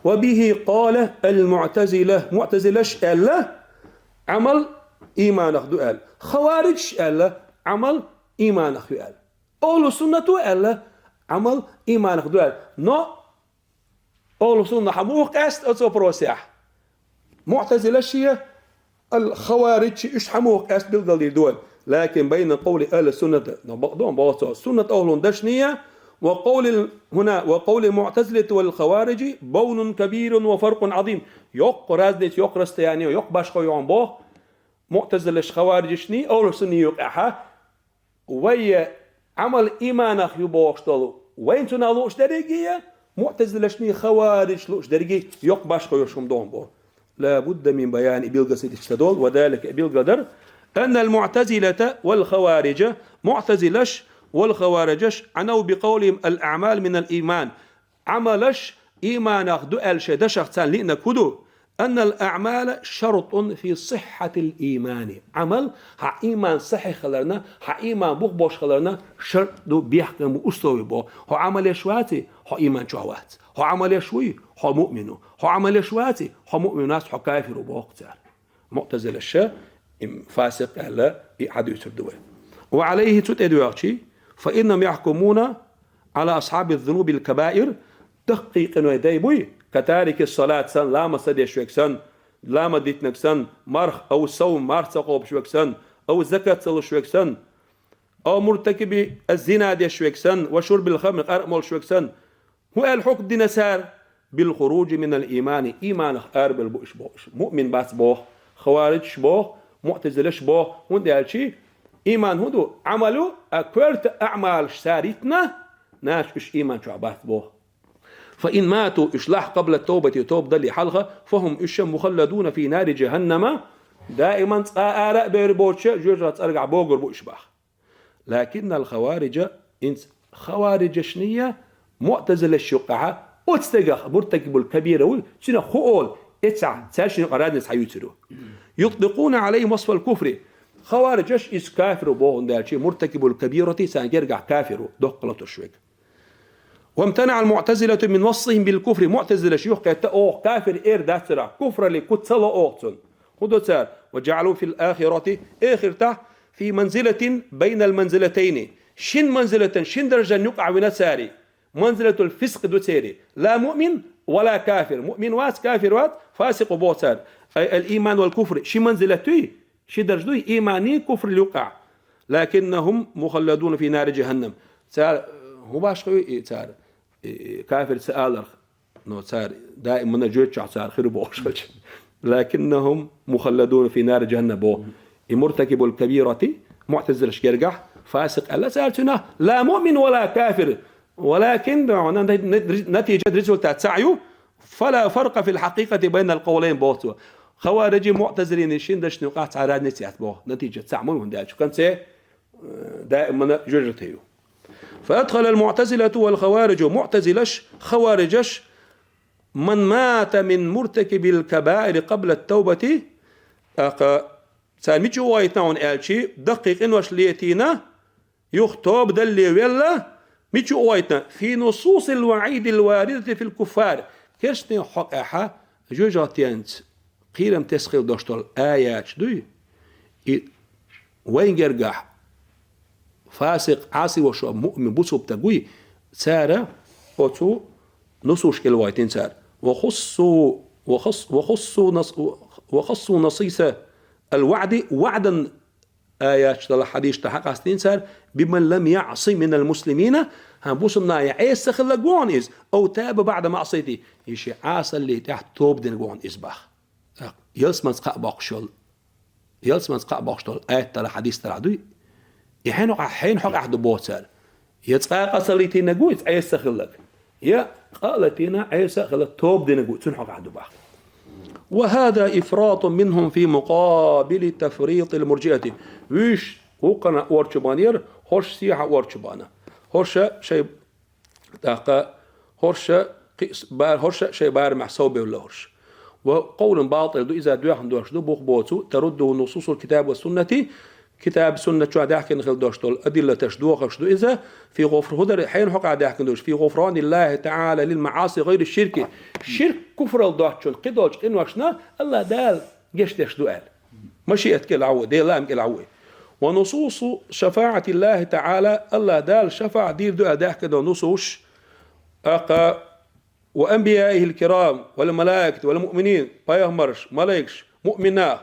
Ва бихи къала ал-муътазила, муътазилаш аьлла, Ӏамал иманах ду аьлла. Хавариджаш аьлла, Ӏамал иманах ю аьлла. Ахьлу суннато аьлла, Ӏамал иманах ду аьлла. Но ахьлу сунна хьан муха къаьста оцу вопросехь? Муътазилаш я, ал-хавариджаш я, уьш хьан муха къаьста билгалдийр ду вайна? Лакин байна къовли ахьли суннати, но бакъдон боху цо, суннат ахьлун дашний, ва къовли хӀуна, ва къовли муътазилати вал хавариджи бавнун кабирун ва фаркъун Ӏазим. Йоккха разница, йоккха расстояние, йоккха башхо ю хьуна боху муътазилаш, хавариджашний, ахьлу сунний юкъехьа. Вай Ӏамал иманах ю бохуш долу, вайна цунах лууш дерриге, муътазилашний, хавариджаш лууш дерриге йоккха башхо йолуш хӀума ду хьуна боху. Ла будда мин баяни, и билгал ца дича ца долу, ва далика, и билгал дара, аннал муътазилата вал хавариджа, муътазилаш вал хавариджаш, Ӏанав би къовлихим ал аъмал минал иман. Ӏамалаш иманах ду аьлла шайн дашах царна лиънарг хӀун ду? Аннал аъмала шартун фи сиххьатил имани. Ӏамал хьан иман сахьихь хиларна, хьан иман бух болуш хиларна шарт ду, бехкам бу, условие бу. Хьо Ӏамал еш ваций, хьо иман чохь вац. Хьо Ӏамал еш вуй, хьо муъмин ву. Хьо Ӏамал еш ваций, хьо муъмин вац, хьо кафир ву, боху цара. Муътазилаша, им фасикъ аьлла, и хьадуьйцур ду вай. Ва Ӏалайхи, цу тӀе доьгӀчий, фа иннахум яхкумуна Ӏала асхьаби зунубил кабаир, даккхий къиной дай буй, ка тарики салат сан, ламаз ца деш верг сан, ламаз дитинарг сан, марх, ав савм, марх ца кхобуш верг сан, ав закат ца луш верг сан, ав муртакиби зина деш верг сан, ва шурбил хамр, къаркъа молуш верг сан, хӀун аьлла хьукм дина цара? Бил хуруджи минал имани, иманах арабелла бу уьш боху. Муъмин бац боху, хавариджаш боху, муътазилаш боху, хӀунда аьлча иман хӀун ду? Ӏамал ю, а коьрта аъмалаш цара йитина, наха уьш иман чохь бац боху. Фа ин мату, уьш лахь, къабла тавбати, тавба далле хьалха, фа хӀум, уьш, мухалладуна фи нари джаханнама, даиман цкъа ара а бер боцуша жоьжахатин цӀаргахь богур бу уьш баха. Лакиннал хавариджа, хӀинца хавариджашний, муътазилаш юккъехьа, оцу стагах, муртакибул кабира вуй, цуьнах хӀун олу, эцахь, цаьршинна юкъа разница хьаюьйцур ю. Ютликъуна Ӏалайхи васфал куфри. Хавариджаш иза кафир ву боху, хӀунда аьлча муртакибул кабирати царна гергахь кафир ву, доккха латуш верг. وامتنع المعتزلة من وصفهم بالكفر. МуӀтазилаш юхкхетта оха кафир эр дац царах. Куфрали куц ца ло оха цунна. ХӀун до цара? وجعلوا في الآخرة, эхартахь, في منزلة بين المنزلتين. Шин манзилатан, шин даржан юкъахь вина цара. منزلة الفسق ду церан. لا مؤمن ولا كافر. Муъмин вац, кафир вац, фасикъ ву боху цара. أي الإيمان والكفر. Ши манзилат дуй, ши даржа дуй, имани куфрали юкъахь. لكنهم مخلدون في نار جهنم. Цара, хӀун башха ю и цара? И, и, кафир ца аларх. Но цара даимана жоьжахатехь цара хир бохуш хилча. لكنهم مخلدون في نار جهنم боху. И مرتكب الكبيرة, муӀтазилаш гергахь, фасикъ аьлла цара цунах, لا مؤمن ولا كافر. ولكن, натиджа, результат цхьаъ ю, فلا فرق في الحقيقة بين القولين боху цо. Хаварижи муӀтазилини шин даржашна юкъахь цхьа разница яц боху. Натиджа цхьаъ ма ю, хӀунда аьлча конце, э, даимана жоьжахате ю. فأدخل المعتزلة والخوارج, муӀтазилаш, хаварижаш, من مات من مرتكب الكبائر قبل التوبة, тӀаккха цара мича ойтина хьуна аьлчи, даккхий къинош летийна, юха тоба далле велла, мича ойтина? في نصوص الوعيد الواردة في الكفار. Керстан хьокъехьа жоьжахатенца кхерам тесна хила долуш долу аяташ дуй, и вайн гергахь фасикъ, Ӏаси ваша муъмин бусулба стаг вуй, цара оцу нусуш кӀел вайтина цара. وخصوا, وخص-, وخصوا نص-, وخصوا نصيص الوعد وعدا аяташ долу хьадисашца хьакъастийна цара, بمن لم يعص من المسلمين, хӀан бусулба нахе Ӏеса ца хилларг ву хьуна иза, أو تاب بعد معصيته, и шен Ӏасалле тӀехь тоба динарг ву хьуна иза боху. Ялсаманца кхаъ боккхуш йолу, ялсаманца кхаъ боккхуш долу аят тӀара, хьадис тӀара дуй, и хьенан хьо-, хьенан хьокъехь ду боху цара. Я цкъа а къа ца летийнарг ву иза, Ӏеса ца хилларг, я къа а летийна, Ӏеса а хилла тоба динарг ву, цуьнан хьокъехь ду боху. وهذا إفراط منهم في مقابل تفريط المرجئة. Вуьш вукхана орчу бан яра, хӀорш сехьа орчу бана. ХӀорша шайн, тӀаккха хӀорша кхиъ-, бар-, хӀорша шайн барамехь совбевлла хӀорш. وقول باطل ду иза, доьхна дош ду, бух боцу, ترده نصوص الكتاب والسنة, китаб, суннат чохь даьхкина хила дош долу адиллаташ дохуш ду иза, في غفر-, хӀун дара хьенан хьокъехь даьхкина долуш, في غفران الله تعالى للمعاصي غير الشرك. Ширк, куфрал доцучун кхидолчу къиношна АллахӀ Дала гечдеш ду аьлла. Машиат кӀел а ву, Делан лаам кӀел а ву. ونصوص شفاعة الله تعالى, АллахӀ Дала шафаӀат дийр ду аьлла даьхкина долу нусуш, тӀаккха وأنبيائه الكرام والملائكة والمؤمنين, пайхамарш, малайкаш, муъмин нах,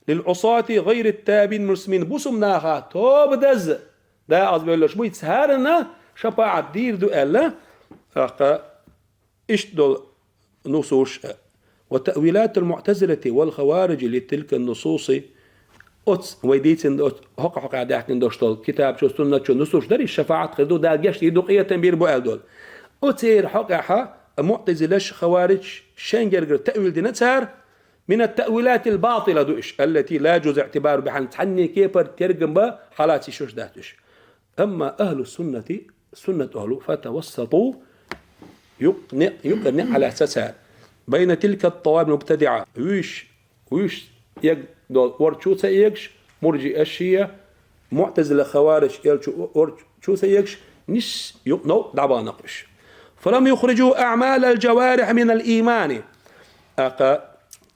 للعصاة غير التائبين المسلمين, бусулба наха тоба даза дакъазбевлларш буй, царна шапаӀат дийр ду аьлла, тӀаккха иштта долу нусуш. وتأويلات المعتزلة والخوارج لتلك النصوص, оцу вай дийцина оцу хӀокху хьокъехь даьхкина долуш долу китаб чу, суннат чу нусуш дарий, шафаӀат хир ду, Дала гечдийр ду, къинхетам бийр бу аьлла долу. Оцеран хьокъехьа муътазилаш, хавариж шайн гергара таъвил дина цара, من التأويلات الباطلة ду уьш, التي لا يجوز الاعتبار بها, цхьанне кепара тергам бан хьалаца йиш йолуш дац уьш. أما أهل السنة, суннат ахӀлу, فتوسطوا, юкъ-, не-, юкъара некъ хьалаьцна цара, بين تلك الطوائف المبتدعة, вуьш, вуьш эгна долу орчу ца эгаш, муржиаш шия, муътазила, хавариж элчу орчу ца эгаш, нис юкъ-, новкъа дӀабахна-кх уьш. فلم يخرجوا أعمال الجوارح من الإيمان. ТӀаккха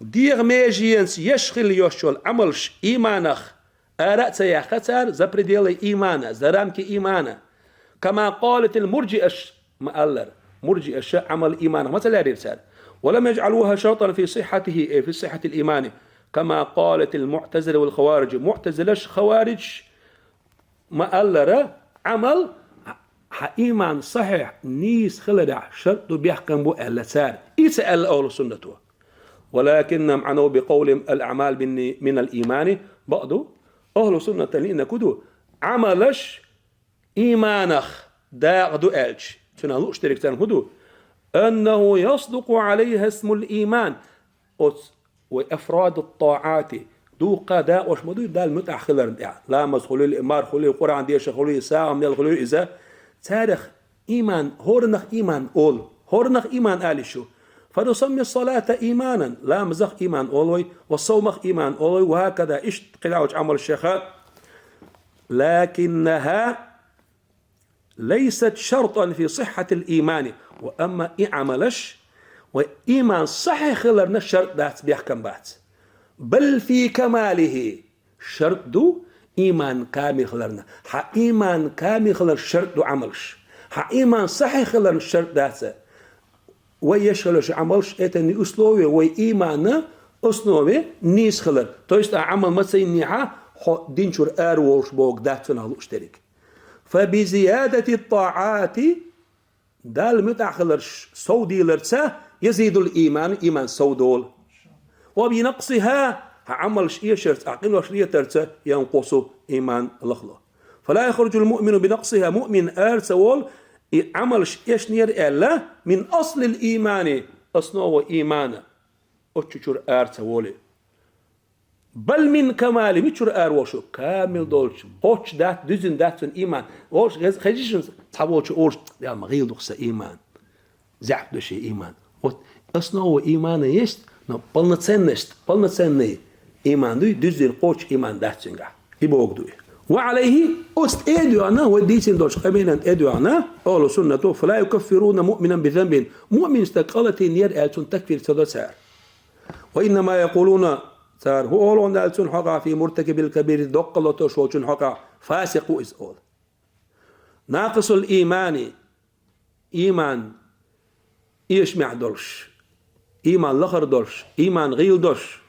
дегӀан меженца еш хилла йолуш йолу Ӏамалш иманах ара а ца яьккха цара, за пределы имана, за рамки имана. كما قالت المرجئة, ма-аллара, муржиаш Ӏамал иманах ма ца лерира цара. ولم يجعلوها شرطا في صحته, أي في صحة الإيمان, كما قالت المعتزلة والخوارج. Муътазилаш, хавариж, ма-аллара, Ӏамал хьан иман сахьихь, нийса хиларехь шарт ду, бехкам бу аьлла цара. И ца аьлла ахӀлу суннато. ولكنهم عنوا بقولهم الأعمال من الإيمان بعض. АхӀлу суннатана лиънарг хӀун ду? Ӏамалаш иманах дакъа ду аьлча, цунах лууш дерг царна хӀун ду? أنه يصدق عليها اسم الإيمان. Оцу вай أفراد الطاعات, дуккха дакъош ма дуй Далла муьтӀахь хиларна тӀехь. Ламаз хуьлийла, марха хуьлийла, Къуръан дешар хуьлийла, сагӀа мел хуьлийла иза. Царах иман, хӀораннах иман олу, хӀораннах иман ала йиш ю. فنسمي الصلاة إيمانا, ламазах иман олу вай, ва совмах иман олу вай, ва хӀакада, иштта кхидӀа долчу Ӏамалшеха. لكنها ليست شرطا في صحة الإيمان. Ва амма и Ӏамалаш, вай иман сахьихь хиларна шарт дац, бехкам бац. بل في كماله. Шарт ду иман камил хиларна. Хьан иман камил хиларна шарт ду Ӏамалаш. Хьан иман сахьихь хиларна шарт дац. Вай еш хилараш Ӏамалаш, это не условие, вай имана основе нийса хилар. То есть а Ӏамал ма ца йиннехьа, хьо дин чура ара волуш бохург дац цунах лууш дерг. فبزيادة الطاعات, Далла муьтӀахь хиларш совдийларца, يزيد الإيمان, иман совдолу. وبنقصها, хьан Ӏамалш эшарца, хьан къинош летарца, ينقص, иман лахло. فلا يخرج المؤمن بنقصها, муъмин ара ца волу, и Ӏамалш эшнера аьлла, من أصل الإيمان, основа имана, оцу чуьра ара ца волу. بل من كماله, мичара ара волуш ву? Камил долчу, кхоччуш дац, дуьзина дац цуьнан иман. Волуш хез-, хезча шуна цхьаволчу олуш, я ма гӀийла ду-кх сан иман. ЗаьӀап ду шен иман. Вот основа имана есть, но полноценность, полноценный иман дуй, дуьзина кхоччуш иман дац цуьнгахь. И бохург ду и. وعليه, оцу тӀе а доьгӀна, вай дийцина долчу къамелан тӀе а доьгӀна, أهل السنة فلا يكفرون مؤمنا بذنب. Муъмин стаг гӀалатийнера аьлла цунна такфир ца до цара. وإنما يقولون, цара хӀун олу аьлла цунна хьокъехь, في مرتكب الكبيرة, доккха латош волчун хьокъехь, фасикъ ву иза олу. ناقص الإيمان, иман эшамехь долуш, иман лахара долуш, иман гӀийла долуш.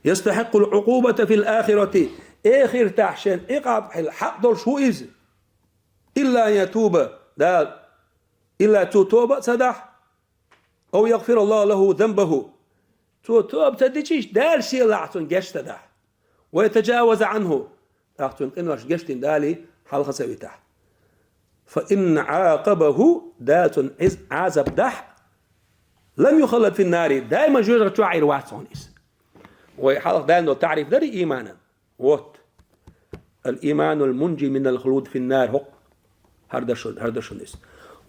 يستحق العقوبة في الآخرة, эхартахь шен Ӏикъаб хьакъ долуш ву иза. إلا أن يتوب, Дала, إلا цо тоба а ца дахь, أو يغفر الله له ذنبه. Цо тоба ца дича, Дала шен лахь цунна геч ца дахь. ويتجاوز عنه. ТӀаккха цуьнан къинош гечдина Дала хьалха ца витахь. فإن عاقبه, Дала цунна Ӏиз-, Ӏазап дахь, لم يخلد في النار, даиман жоьжахати чохь Ӏийр вац хьуна иза. Вай хьалха даьлла долу таӀриф дара иманан. Вот. الإيمان المنجي من الخلود في النار. ХӀокху. ХӀара дара шуна, хӀара дара шуна иза.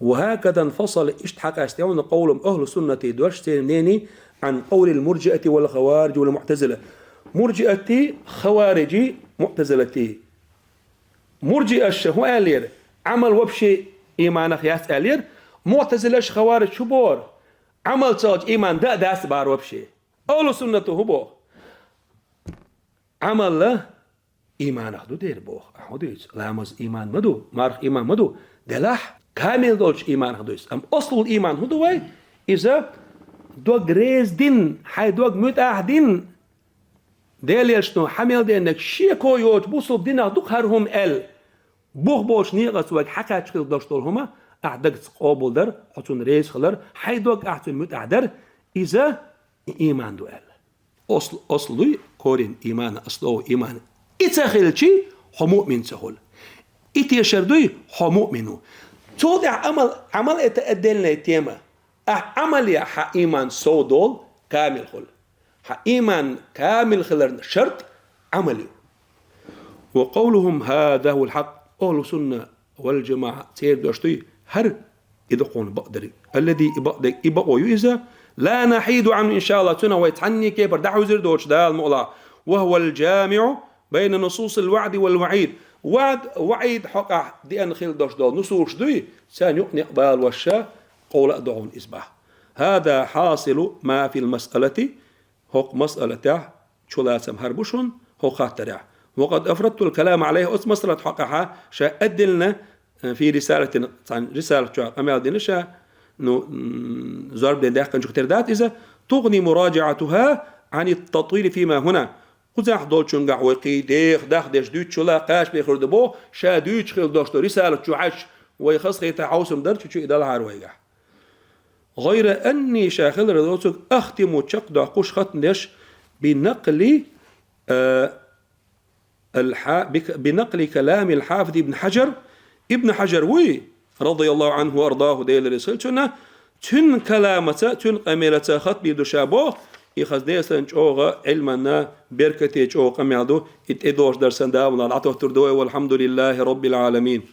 وهكذا انفصل, иштта хьакъаста яьлла къовлум ахӀлу суннати дош церан мнени عن قول المرجئة والخوارج والمعتزلة. Мурджиатий, хавариджий, муътазилатий. Мурджиаша хӀун аьллера? Ӏамал вообще иманах яц аьллера. Муътазилаш, хавариж хӀун бохура? Ӏамал ца хилча иман дан а дац бохура вообще. АхӀлу суннато хӀун боху? Ӏамал иманах ду дера боху. Ахьа хӀун дуьйцу? Ламаз иман ма ду, марха иман ма ду. Делахь, камил долчу иманах ду иза. Амма аслул иман хӀун ду вай? Иза дог реза дина, хьайн дог муьтӀахь дина, Делан Элчано хьан мел деннарг шеко йоцу бусулба динах ду-кх хӀара хӀума аьлла, бух болчу некъаца вайга хьакхаьчча хила долуш долу хӀума, ахь дагца къобалдар, хьо цунна реза хилар, хьайн дог ахь цунна муьтӀахь дар, иза и иман ду аьлла. Асл, асл дуй, корень имана, основа имана. И ца хилчи, хьо муъмин ца хуьлу. И тешар дуй, хьо муъмин ву. Цул тӀаьхьа амал, амал это отдельная тема. Ахь амал яхь, хьан иман сов долу, камил хуьлу. Хьан иман камил хиларна шарт амал ю. وقولهم هذا هو الحق. АхӀлу сунна вал джамаӀа церан дош дуй, хӀара и ду кхунна бакъдерг. الذي, и бакъдерг, и бакъо ю иза. لا نحيد عنه إن شاء الله. Цунах вай цхьанне кепара дӀахьуьзур доцуш Дала мукъалахь. وهو الجامع بين نصوص الوعد والوعيد. ВаӀд, ваӀид хьокъехь деана хила долуш долу нусуш дуй, царна юкъа некъ балош ша, къовла а догӀун иза боху. هذا حاصل ما في المسألة. ХӀокху масъалатехь чулацам хӀара бу шуна, хӀокху хаттарехь. وقد أفردت الكلام عليه, оцу масъалат хьокъехьа ша отдельно, э, في رسالة, цхьана рисалат чохь къамел дина ша, ну, м, зорбане даьккхинчух тера дац иза, تغني مراجعتها عن التطويل فيما هنا. Кхузахь долчуьнгахь вай кхин деха дахдеш дуьйцучул а кхача бен хир ду боху, ша дуьйцуш хила долуш долу рисалат чу хьаьжча, вай хазахетахь хьовсам дар чу-чу и далахьара вайгахь. غير أني, ша хилар доцург, أختم, чекхдоккхуш хатам деш, بنقل, э, الح-, بك-, بنقل كلام الحافظ ابن حجر. Ибн Хьажар вуй, رضي الله عنه وأرضاه, Дела реза хуьлда цунна, цуьнан каламаца, цуьнан къамелаца хатам дийр ду ша боху, и хаза деза санна чӀогӀа Ӏилманна беркате чӀогӀа къамел ду, и тӀедожу дарсан Дала дӀатоттур ду вай, والحمد لله رب العالمين.